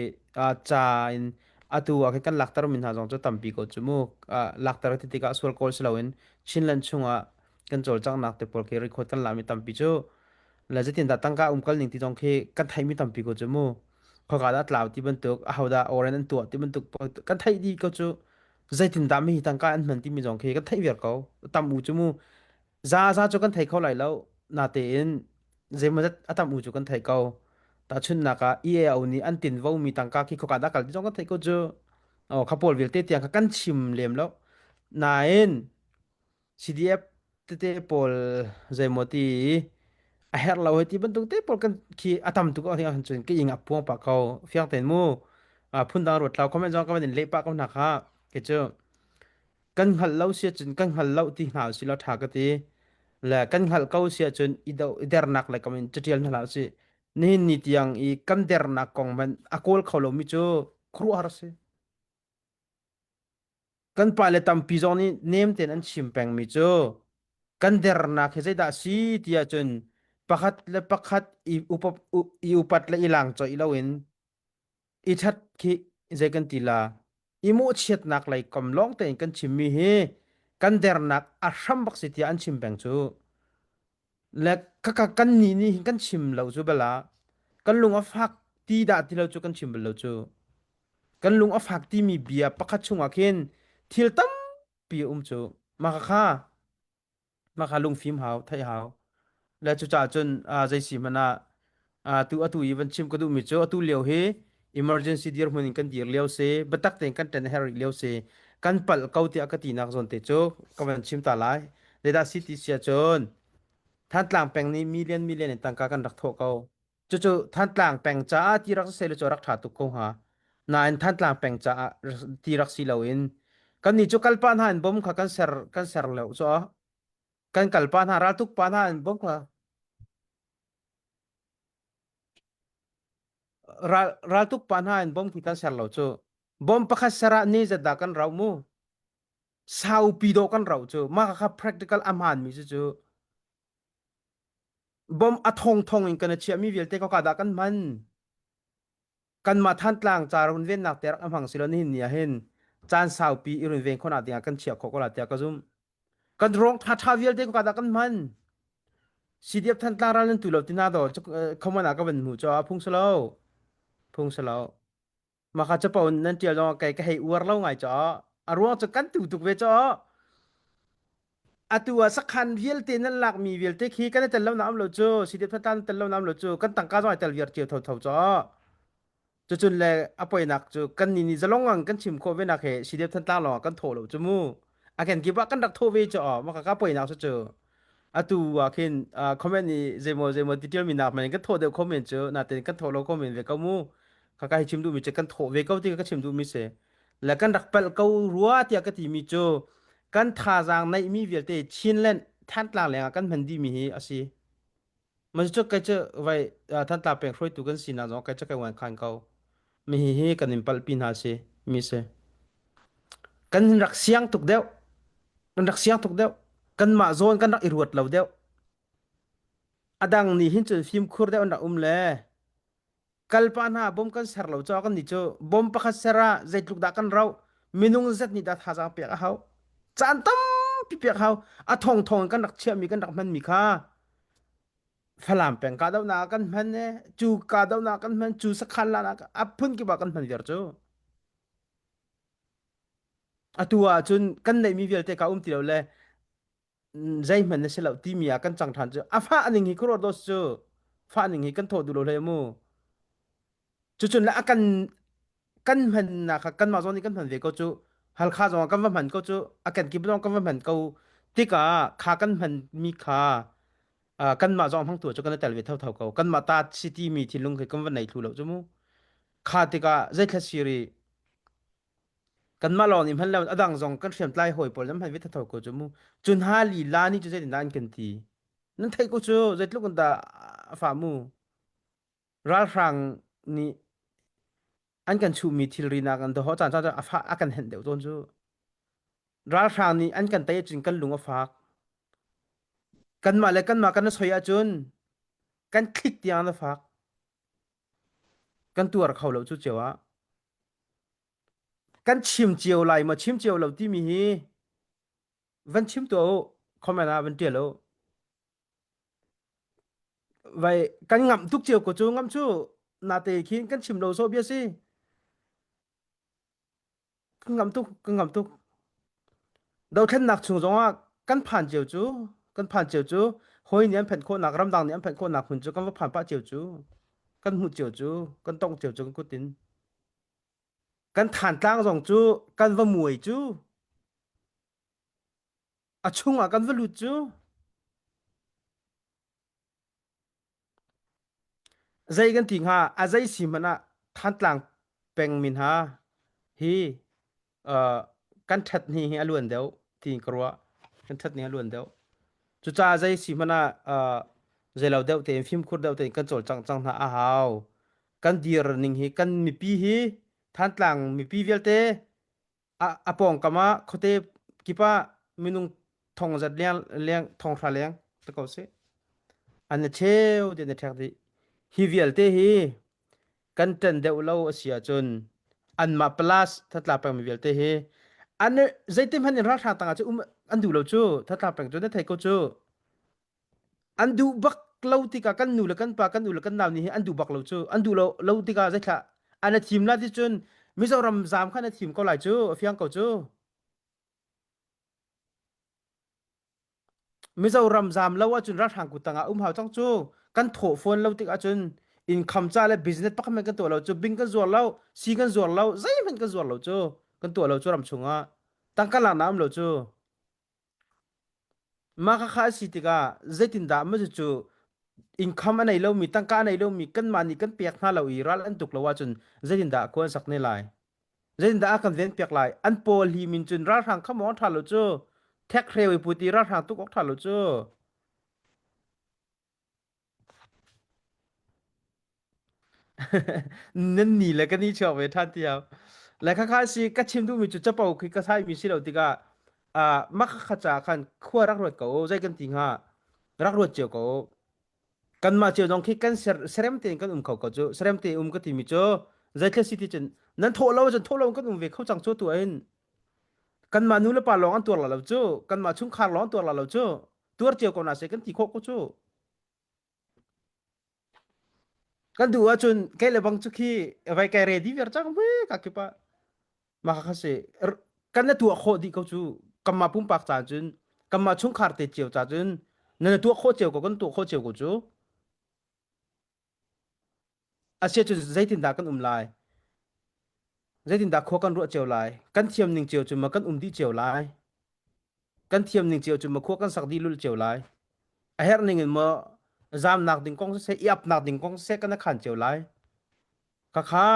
ah, ca in atu ah khi kan lakter mi hna zong cu tampi ko cu mu. Ah, lakter ti tikah sual kawl si loin Chinland chungah kan cawlcanghnak te pawl khi record kan lami tampi cu le zeitin dah tangka umkal ning ti zong khi kan theihmi tampi ko cu mu. Khoika dah tlau ti bantuk, ahodah oren an tuah ti bantuk kan theih dih ko cu. Zeitin dah mi hi tangka an hman timi zong khi kan theih viar ko. Tam u cu mu. Za za cu kan thei kho lai lo. Natein zeimawzat a tam u cu kan theih ko. Tahchunhnak ah EAO nih an tinvo mi tangka khi khoka dah kal ti zong kan theih ko cu. Oh, kha pawl vialte tiang kha kan chim lem lo. Nain CDF tete pawl zeimaw ti a herh lo hei ti bantuk te pawl kan khi a tam tuk ah cun ka ing a puang pah ko. Fiang tein mu. Phundang ruat lo comment zong ka van in leh pah ko hna kha. Ke cu kan hngalh lo si ahcun kan hngal lo ti hna usih law ṭha ka ti. Le kan hngalh ko si ahcun i do i dernak le kam in caṭial hna hlah usih. Nihin ni tiang i kan dernak kong hmanh a kawl kho lomi cu khuaruahhar a si. Kan pale tampi zong nih nem tein an chim pengmi cu kan dernak hi zeidah a si ti ahcun pakhat le pakhat i upat, i upat le i langcoih loin i ṭhat khi zei kan ti la i mawhchiatnak lei kom lawng tein kan chimmi hi kan dernak a hram bak si tiah an chim peng cu le kaka kan nih nih hin kan chim lo cu bala kan lung a fak ti dah ti lo cu kan chim bal lo cu kan lung a fak timi bia pakhat chungah khin thil tampi a um cu mah kha Mah kha lungfim hau, theih hau. Le cucaah cun uh, zei si hmanh ah uh, tu atu i van chim ka duhmi cu atu lio hi emergency dirhmun in kan dir lio si, biatak tein kan ṭan a herh rih lio si, kan palh ko tiah ka tinak zawn te cu ka van chim ta lai. Zeidah si ti si ahcun Thantlang peng nih million million in tangka kan rak thawh ko. Cucu Thantlang peng caah ti rak si cu rak ṭha tuk ko hnga. Nain Thantlang peng caah ti rak si loin kannih cu kalpa hna in bom kha kan ser kan ser lo cu kan kalpa hna raltuk pa hna in bom kha ral raltuk pa hna in bom khi kan ser lo cu bom pakhat ser ah ni zat dah kan rau mu saupi dawh kan rau cu mah kha practical a hmaan mi cu cu bom a thong thong in kan chiah mi vialte ka dah kan hman kanmah Thantlang ca runvennak te rak a hmang si lo nihin ni ah hin caan saupi i runven khawhnak dingah kan chiah khawh ko la tiah ka zumh. Kan rawng ṭhaṭha vialte ka dah kan hman. CDF Thantlang ral nan tu lo ti na do common ah ka van hmu cho phung salo phung salo maka capo nan tial zong kai ka hei uar lo ngai cho a ruang cu kan tu tuk ve cho atu ah sakhan vialte nan lakmi vialte khi kan i tel lo na um lo cu CDF Thantlang tel lo na um lo cu kan tangka zong ai tel viar cio tho tho cho Cucun le a poinak cu kan nih nih zalong ang kan chim khawh ve nak he CDF Thantlang lawng ah kan thawh lo cu mu. A kenkip ah kan rak thawh ve cu aw maka ka poinak cu cu. Atu ah khin comment nih zeimaw zeimaw ti tial mi nak man kan thawh deuh comment cu natin kan thawh lo comment ve ko mu. Kaka hi chim duh mi cu kan thawh ve ko ti ka chim duh mi si. Le kan rak palh ko rua tiah ka ti mi cu kan thazaang neih mi vialte Chinland Thantlang leng ah kan hman dih mi hi a si. Mah cu kai cu vai Thantlang peng hruaitu kan sinak zong kai cu kai wan khan ko. Mi hi hi kan in palhpi hna si mi si. Kan rak siang tuk deuh. Kan rak siang tuk deuh. Kanmah zawn kan rak i ruat lo deuh. A dang nih hin cun fimkhur deuh an rak um le kalpa hna bom kan ser lo caw kan nih cu bom pakhat ser ah zeitluk dah kan rauh minung zat nih dah thazaang pek a hau caan tampi pek hau a thong thong in kan rak chiahmi kan rak hmanmi kha Falam peng kahdohnak ah kan hman e cu kahdohnak kan hman cu sakhan la a phun kip ah kan hman viar cu atu ah cun kan neihmi vialte ka um ti lo le zeihmanh na si lo timi ah kan cang ṭhan cu a fah ning hi khuaruah dos cu fah ning hi kan thawh duh lo hlei mu cucun le a kan kan hmannak kha kanmah zong nih kan hman ve ko cu Halkha zong ah kan va hman ko cu a kenkip zong kan va hman ko tikah kha kan hman mi kha kanmah zong hmangtu cu kan i tel ve thotho ko kanmah ta si timi thinlung khi kan va nei thlu lo cu mu kha tikah zeithla siri Kanmah lawng nih hman lo a dang zong kan hriamtlai hawi pawl nan hman ve thatho ko cu mu. Cun ha lila nih cu zeitindah an kan ti? Nan theih ko cu zeitluk in dah a fah mu. Ralhrang nih an kan chuhmi thilri nak an doh caan caan a fah a kan henh deuh tawn cu. Ralhrang nih an kan tei ahcun kan lung a fak. Kanmah le kanmah kan i soi ahcun kan thlik tiang a fak. Kan tuar kho lo cu cio ah. Kan chim cio lai maw chim cio lo timi hi van chim tuah u comment ah van tial u vai kan ngamh tuk cio ko cu ngamh cu nate khin kan chim lo so bia si kan ngamh tuk kan ngamh tuk dothlennak chung zongah kan phan cio cu kan phan cio cu hawi nih an phanh khawhnak ramdang nih an phanh khawhnak hmun cu kan va phan pah cio cu kan hmuh cio cu kan tong cio cu kan kut in Kan Thantlang zong cu kan va muai cu a chungah kan va lut cu zei kan ti hnga a zei si hmanh ah Thantlang peng min ha hi uh, kan ṭhat ni hi a luan deuh ti ka ruah kan ṭhat ni a luan deuh cucaah zei si hmanh ah uh, zeilo deuh tein fimkhur deuh tein kan cawlcangh cang hna a hau kan dir ning hi kan mipi hi Thantlang mipi vialte a, a pawngkam ah khuate kip ah minung thong zat leng leng thong hra leng te ko si an a cheu ti na ṭhek dih hi vialte hi kan ṭan deuh lo a si ahcun anmah plus thatla pengmi vialte hi an zeitin hmanh in ralhrang tangah cu um an duh lo cu thatla peng cu na thei ko cu an duh bak lo tikah kan nu le kan pa kan u le kan nau nih hi an duh bak lo cu an duh lo lo tikah zeithlah an a thim la ti cun Mizoram zam khan a thim ko lai cu a fiang ko cu Mizoram zam lo ahcun ralhrang kut tangah um hau cang cu. Kan thawh fawn lo tik ahcun income ca le business pakhat hmanh kan tuah lo cu bing kan zuar lo, si kan zuar lo, zeihmanh kan zuar lo cu. Kan tuah lo cu ram chungah. Tangka laknak um lo cu. Mah khakha a si tikah zeitindah maw cu. Income a nei lomi, tangka a nei lomi kanmah nih kan pek hna lo i ral an tuk lo ahcun zeitindah khua an sak ne lai? Zeitindah a kan ven piak lai? An paw hlim in cun ralhrang kham awk ṭha lo cu. Thekhreu i put i ralhrang tuk awk ṭha lo cu. Nan ni le ka ni chuak ve ṭhan tiang. Le khakha si ka chim duhmi cu capo khi ka saimi si lo tikah ah mah khakha ca khan khua rak ruat ko zei kan ti hnga rak ruat cio ko kanmah cio zong khi kan ser serem tein kan um kho ko cu serem te um ka timi cu zeithil si ti cun nan thawh lo ahcun thawh lo kan um ve kho cang cu tu in kanmah nu le pa lawng an tuar la lo cu kanmah chungkhar lawng an tuar la lo cu tuar cio ko na se kan ti khawh ko cu Kan duh ahcun kei le bang cu khi vai kai ready viar cang ve ka kipa. Mah kha si kan na tuah khawh dih ko cu kanmah pumpak ca cun kanmah chungkhar te cio ca cun na na tuah khawh cio ko kan tuah khawh cio ko cu. Asia cun zeitindah kan um lai? Zeitindah khua kan ruah cio lai? Kan thiam ning cio cu ma kan um dih cio lai? Kan thiam ning cio cu ma khua kan sak dih lul cio lai? A herh ning in maw zamnak ding kong siseh, i apnak ding kong siseh kan khan cio lai. Khakha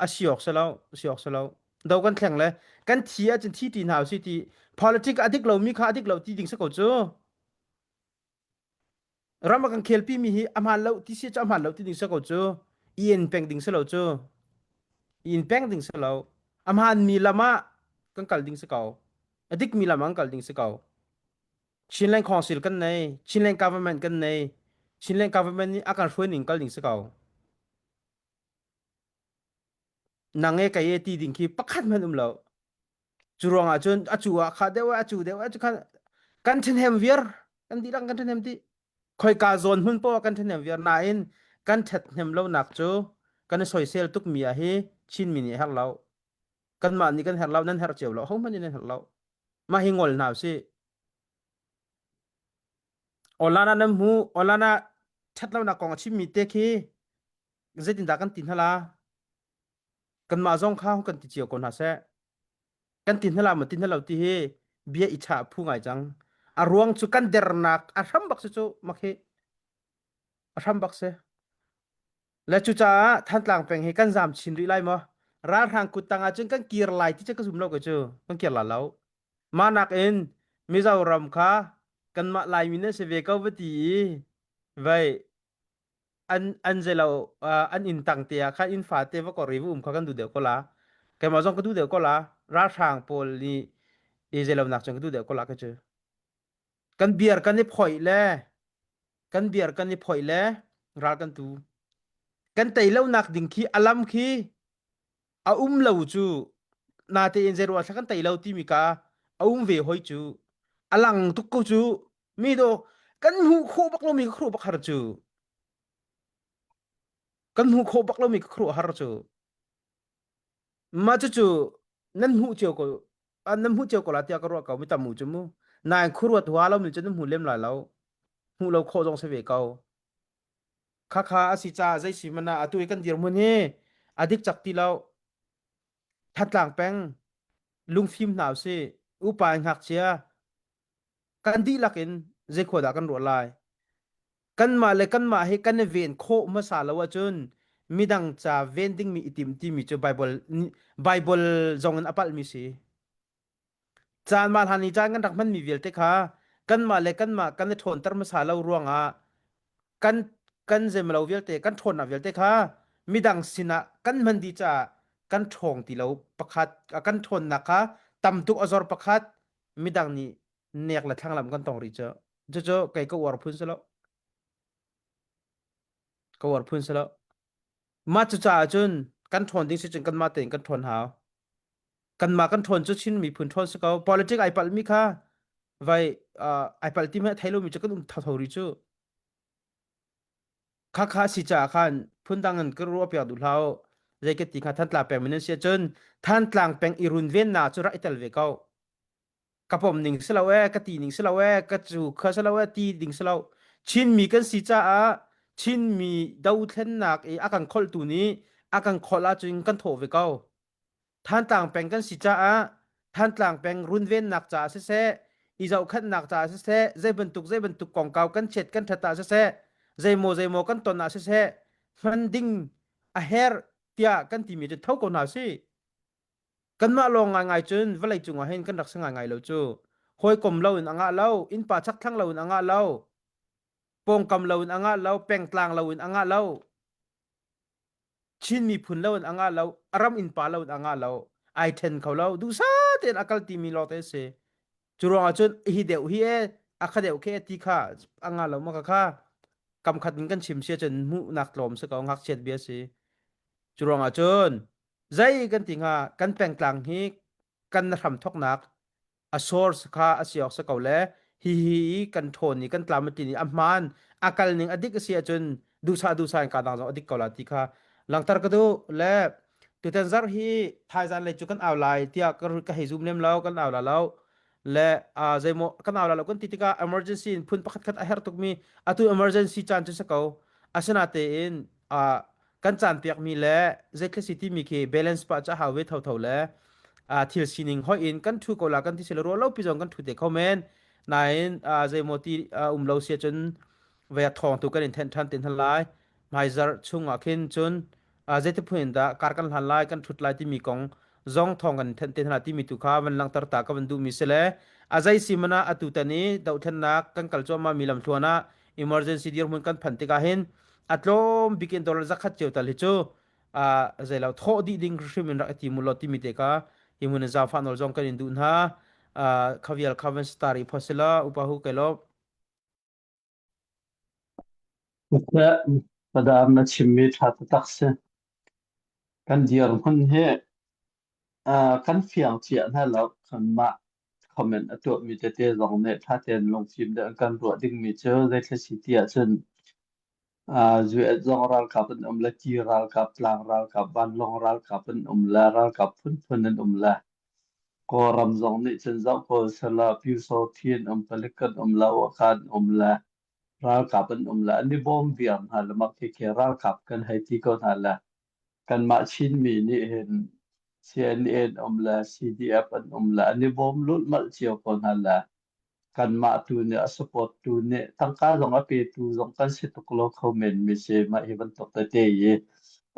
a si awk si lo, si awk si lo. Do kan thleng le kan thi ahcun thi ti hna usih ti politics a dik lomi kha a dik lo ti ding si ko cu. Ram a kan khelpi mi hi a hmaan lo ti si cu a hmaan lo ti ding si ko cu. I in peng ding si lo cu. I in peng ding si lo. A hmaan mi lam ah kan kal ding si ko. A dik mi lam ah kan kal ding si ko. Chinland Council kan nei, Chinland government kan nei, Chinland government nih a kan hruai ning kal ding si ko. Nang e kai e ti ding khi pakhat hmanh um lo. Cu ruang ah cun a cu ah kha deuh a cu deuh a cu kha kan ṭhahnem viar kan dihlak kan ṭhahnem dih. Khoika zawn hmun poah kan ṭhahnem viar nain kan ṭhathnem lonak cu kan i soisel tukmi ah hi Chinmi nih herh lo. Kanmah nih kan herh lo, nan herh cio lo, hohmanh nih nan herh lo. Mah hi ngol hna usih. Online ah nan hmu, online ah ṭhatlonak kong a chimmi te khi zeitindah kan ti hna la? Kanmah zong kha kan ti cio ko hna seh. Kan ti hna la maw ti hna lo ti hi bia i chah phu ngai cang. A ruang cu kan dernak a hram bak si cu mak hi. A hram bak si. Le cucaah Thantlang peng hi kan zam chin rih lai maw? Ralhrang kut tang ahcun kan kir lai ti cu ka zum lo kei cu. Kan kir la lo. Mah nakin Mizoram kha kanmah Laimi nan si ve ko va ti i vai an an zeilo uh, an inn tang te ah khan inn fate va kor i va um kha kan duh deuh ko la. Keimah zong ka duh deuh ko la. Ralhrang pawl nih i zeilo nak cun ka duh deuh ko la ka cu. Kan biar kan i phoih le kan biar kan i phoih le ral kan tu. Kan tei lo nak ding khi alam khi a um lo cu natein zeiruah thla kan tei lo timi ka a um ve hoi cu a lang tuk ko cu mi do kan hmuh khawh bak lomi ka khuruh bak har cu kan hmuh khawh bak lomi ka khuruh har cu mah cucu nan hmuh cio ko nan hmuh cio ko la tiah ka ruah ko mi tam u cu mu nain khuruat hua lo mi cu nan hmu lem lai lo hmuh lo khawh zong si ve ko Khakha a si caah zei si hmanh ah atu i kan dirhmun hi a dik cak ti lo. Thantlang peng lungfim hna usih. Upa in ngakchia kan dihlak in zei khua dah kan ruah lai. Kanmah le kanmah hi kan i ven khawh hmasa lo ahcun midang ca ven dingmi i tim timi cu Bible Bible zong in a palhmi si. Caan mah hlan i caan kan rak hmanmi vialte kha kanmah le kanmah kan i ṭhawnter hmasa lo ruangah kan kan zemlo vialte kan ṭhawnnak vialte kha midang sinah kan hman dih caah kan ṭhawng ti lo pakhat kan ṭhawnnak kha tam tuk a zor pakhat midang nih nek le thlanglam kan tong rih cu cucu kei ka uar phun si lo ka uar phun si lo mah cucaah cun kan ṭhawn ding si cun kanmah tein kan ṭhawn hau kanmah kan ṭhawn cu Chin miphun ṭhawn si ko politic ai palhmi kha vai uh, ai palh ti hmanh thei lomi cu kan um thotho rih cu kha kha si caah khan phundang in ka ruah piak duh hlah zei ka ti kha Thantlang peng min si cun Thantlang peng i runvennak cu rak i tel ve ko ka pom ning si lo e ka ti ning si lo e ka cu kha si lo e ti ding si lo Chinmi kan si caah Chinmi dothlennak i a kan kholhtu nih a kan kholh ahcun kan thawh ve ko Thantlang peng kan si caah Thantlang peng runvennak caah siseh, i zohkhenhnak caah siseh, zei bantuk zei bantuk kongkau kan chiat kan ṭhat ah siseh, Zeimaw zeimaw kan ton ah siseh hman ding a herh tiah kan timi cu tho ko hna sih. Kanmah lawng ngaingai cun vawlei cungah hin kan rak si ngaingai lo cu. Hawikom lo in a ngah lo, innpa chakthlang lo in a ngah lo, pawngkam lo in a ngah lo, pengtlang lo in a ngah lo. Chin miphun lo in a ngah lo, a ram innpa lo in a ngah lo, ai then kho lo, duhsah tein a kal timi lawng te a si. Cu ruangah cun hi deuh hi e, a kha deuh khi e ti kha a ngah lo ma kha kha kam khat in kan chim sia cun hmuhnak tlawm si ko ngakchiat bia si. Cu ruangah cun zei kan ti hnga kan pengtlang hi kan hram thoknak a source kha a si awk si ko le hi hi i kan ṭhawn i kan tlam a tlin i a hmaan a kal ning a dik a si ahcun duhsah duhsah in kaa dang zong a dik ko la ti kha langhter ka duh le tutan zarh hi thaizan lei cu kan au lai tiah ka ka hei zum lem lo kan au la lo le zeimaw kan au la lo kan ti tikah emergency in phun pakhat khat a herh tukmi atu emergency caan cu si ko asinatein kan caan piakmi le zeithil si timi khi balance pah cu a hau ve thotho le thil sining hoi in kan thu ko la kan ti sila ruah lo pi zong kan thu te kho men nain zeimaw ti um lo sia cun ve thawng tu kan in then than tin lai hmaizar chungah khin cun zeiti phun in dah kar kan hlan lai kan thut lai timi kong zong thawng kan then te hna timi tu kha van langhter ta ka van duh mi si le a zei si mana atu tan i dohthlennak kan kal cuahmah mi lamthluan ah emergency dirhmun kan phanh tikah hin a tlawm bik in dollar zakhat cio tal hi cu zeilo thawh dih ding hrim in rak i ti mu law timi te kha hi hmun in zaangfah nawl zong kan in duh hna khavial khavan star i phosila upa hu ke lo Padam na chimmi ṭha taktak si. Kan dirhmun hi kan fiang cia hna lo. Kanmah comment a tuahmi tete zong nih ṭha tein lungfim deuh in kan ruah dingmi cu zeithil si ti ahcun US zong ralkap an um le ti ralkap, tlang ralkap, vanlawng ralkap an um le ralkap phunphun an um le Kawlram zong nih cun zoh ko selaw Pyusawthi an um, palik an um le Awka an um le ralkap an um le an i bawm viar hna le mah khikhi ralkap kan hei ti ko hna le kanmah Chinmi nih hin CNA an um le CDF an um le an i bawm lulhmalh cio ko hna le kanmah tu nih a support tu nih tangka zong a petu zong kan si tuk lo kho men mi si mah hi bantuk tete i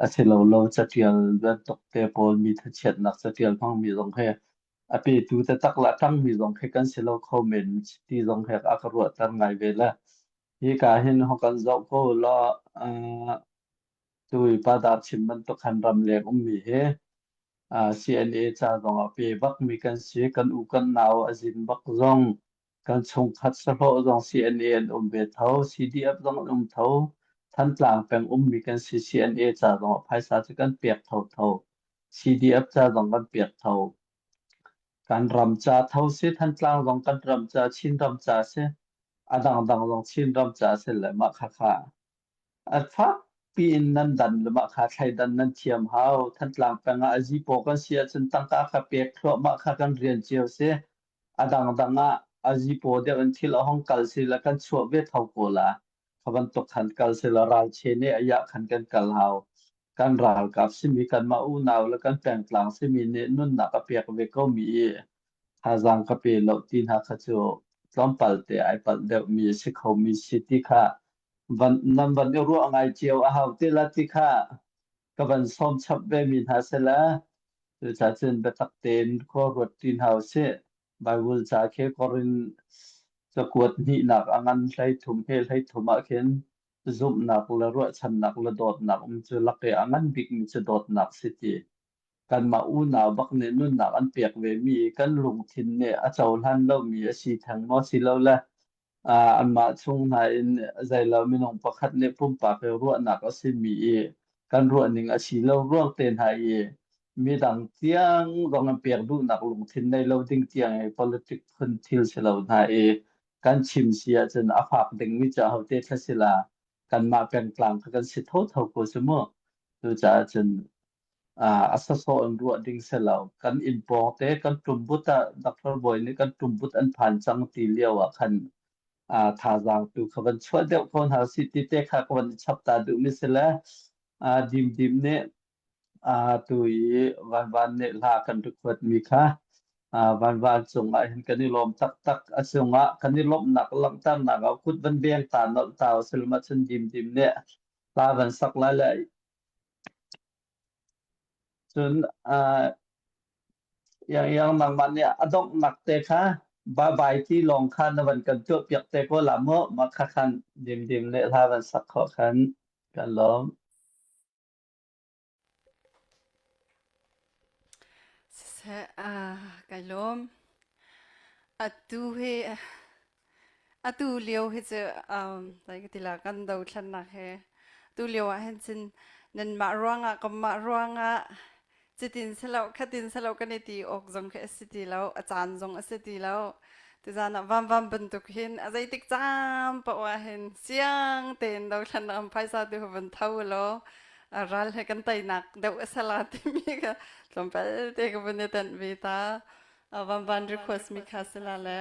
a si lo lo catial bantuk te pawl mi thachiatnak catial hmangmi zong he a petu taktak le a ṭangmi zong khi kan si lo kho men ti zong he a ka ruahter ngai ve le hi ka hin ho kan zoh ko law tui pa dar chim bantuk khan ram leng ummi hi CNA ca zong ah pe bakmi kan si. Kan u kan nau a zin bak zong kan chungkhat sahlawh zong CNA an um ve tho. CDF zong an um tho. Thantlang peng ummi kan si. CNA ca zong ah phaisa cu kan pek thotho. CDF ca zong kan pek tho. Kan ram ca tho si. Thantlang zong kan ram ca, Chin ram ca si. A dangdang zong Chin ram ca si le mah khakha A fakpi in nan dan le mah kha thleidan nan thiam hau. Thantlang peng ah a zipaw kan si ahcun tangka kha pek thluahmah kha kan rian cio si. A dangdang ah a zipaw deuh in thil a hong kal si le kan chuah ve tho ko la. Kha bantuk khan kal si la ralche nih a yah khan kan kal hau. Kan ralkap simi kanmah unau le kan pengtlang simi nih nunnak a pek ve komi i thazaang ka pe lo ti hna kha cu tlawmpal te ai palh deuhmi a si khomi si ti kha van nan van i ruah ngai cio a hau te la ti kha ka van sawm chap ve mi hna sela cucaah cun biatak tein khua ruat ti hna usih Bible ca khi Korin cakuat hnihnak a ngan 13 he 13 ah khin zumhnak le ruahchannak le dawtnak um cu lak i a ngan bikmi cu dawtnak si ti kanmah unau bak nih nunnak an pek ve mi kan lungthin nih a cohlan lomi a si theng maw si lo le anmah chung hna in zeilo minung pakhat nih pumpak i ruahnak a simi i kan ruahning a si lo ruang te hna i midang tiang zong in pek duhnak lungthin nei lo ding tiang i politic phun thil si lo hna i kan chim si ahcun a fak dingmi cu ahote thla sila kanmah pengtlang kha kan si thotho ko si mu cucaah cun a sawsawh in ruah ding si lo kan inn pawng te kan ṭumbut ah Doctor Bawi nih kan ṭumbut an phan cang ti lio ah khan thazaang tu kha van chuah deuh ko hna sih ti te kha ka van i chap ta duhmi si le Dimdim nih tu i Vanvan nih hla kan record mi kha. Vanvan cungah hin kan i lawm taktak. A cungah kan i lawmhnak langhternak ah kut van beng ta nolh ta usih law cun dimdim nih hla van sak lai le cun iang nangmah nih a donghnak te kha bye bye ti lawng kha na van kan tuah piak te ko la mu mah kha khan dimdim nih hla van sak khawh khan kan lawm. Siseh, kai lawm. Atu hi atu lio hi cu um, zei ka ti la kan dothlennak he tu lio ah hin cun nanmah ruangah kanmah ruangah cutin silo khatin silo kan i ti awk zong khi a si ti lo a caan zong a si ti lo tuzan ah vamvam bantuk hin a zeitik caan paoh ah hin siang tein dothlennak an phaisa tu van tho law ral he kan teinak deuh a sala timi ka tlawmpal te ka vun i tenh ve ta van van request mi kha sila le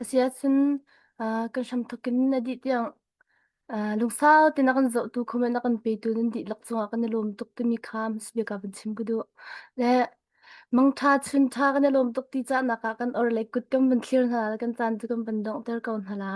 Asiahcun uh, kan hramthawk in a dih tiang uh, lungsau tein a kan zohtu comment a kan petu nan dihlak cungah kan i lawm tuk timi kha hmasabik ah van chim ka duh. Le mangṭha chunṭha kan i lawm tuk ti cahnak ah kan or le kut kan van thlir hna la kan caan cu kan van donghter ko hna la.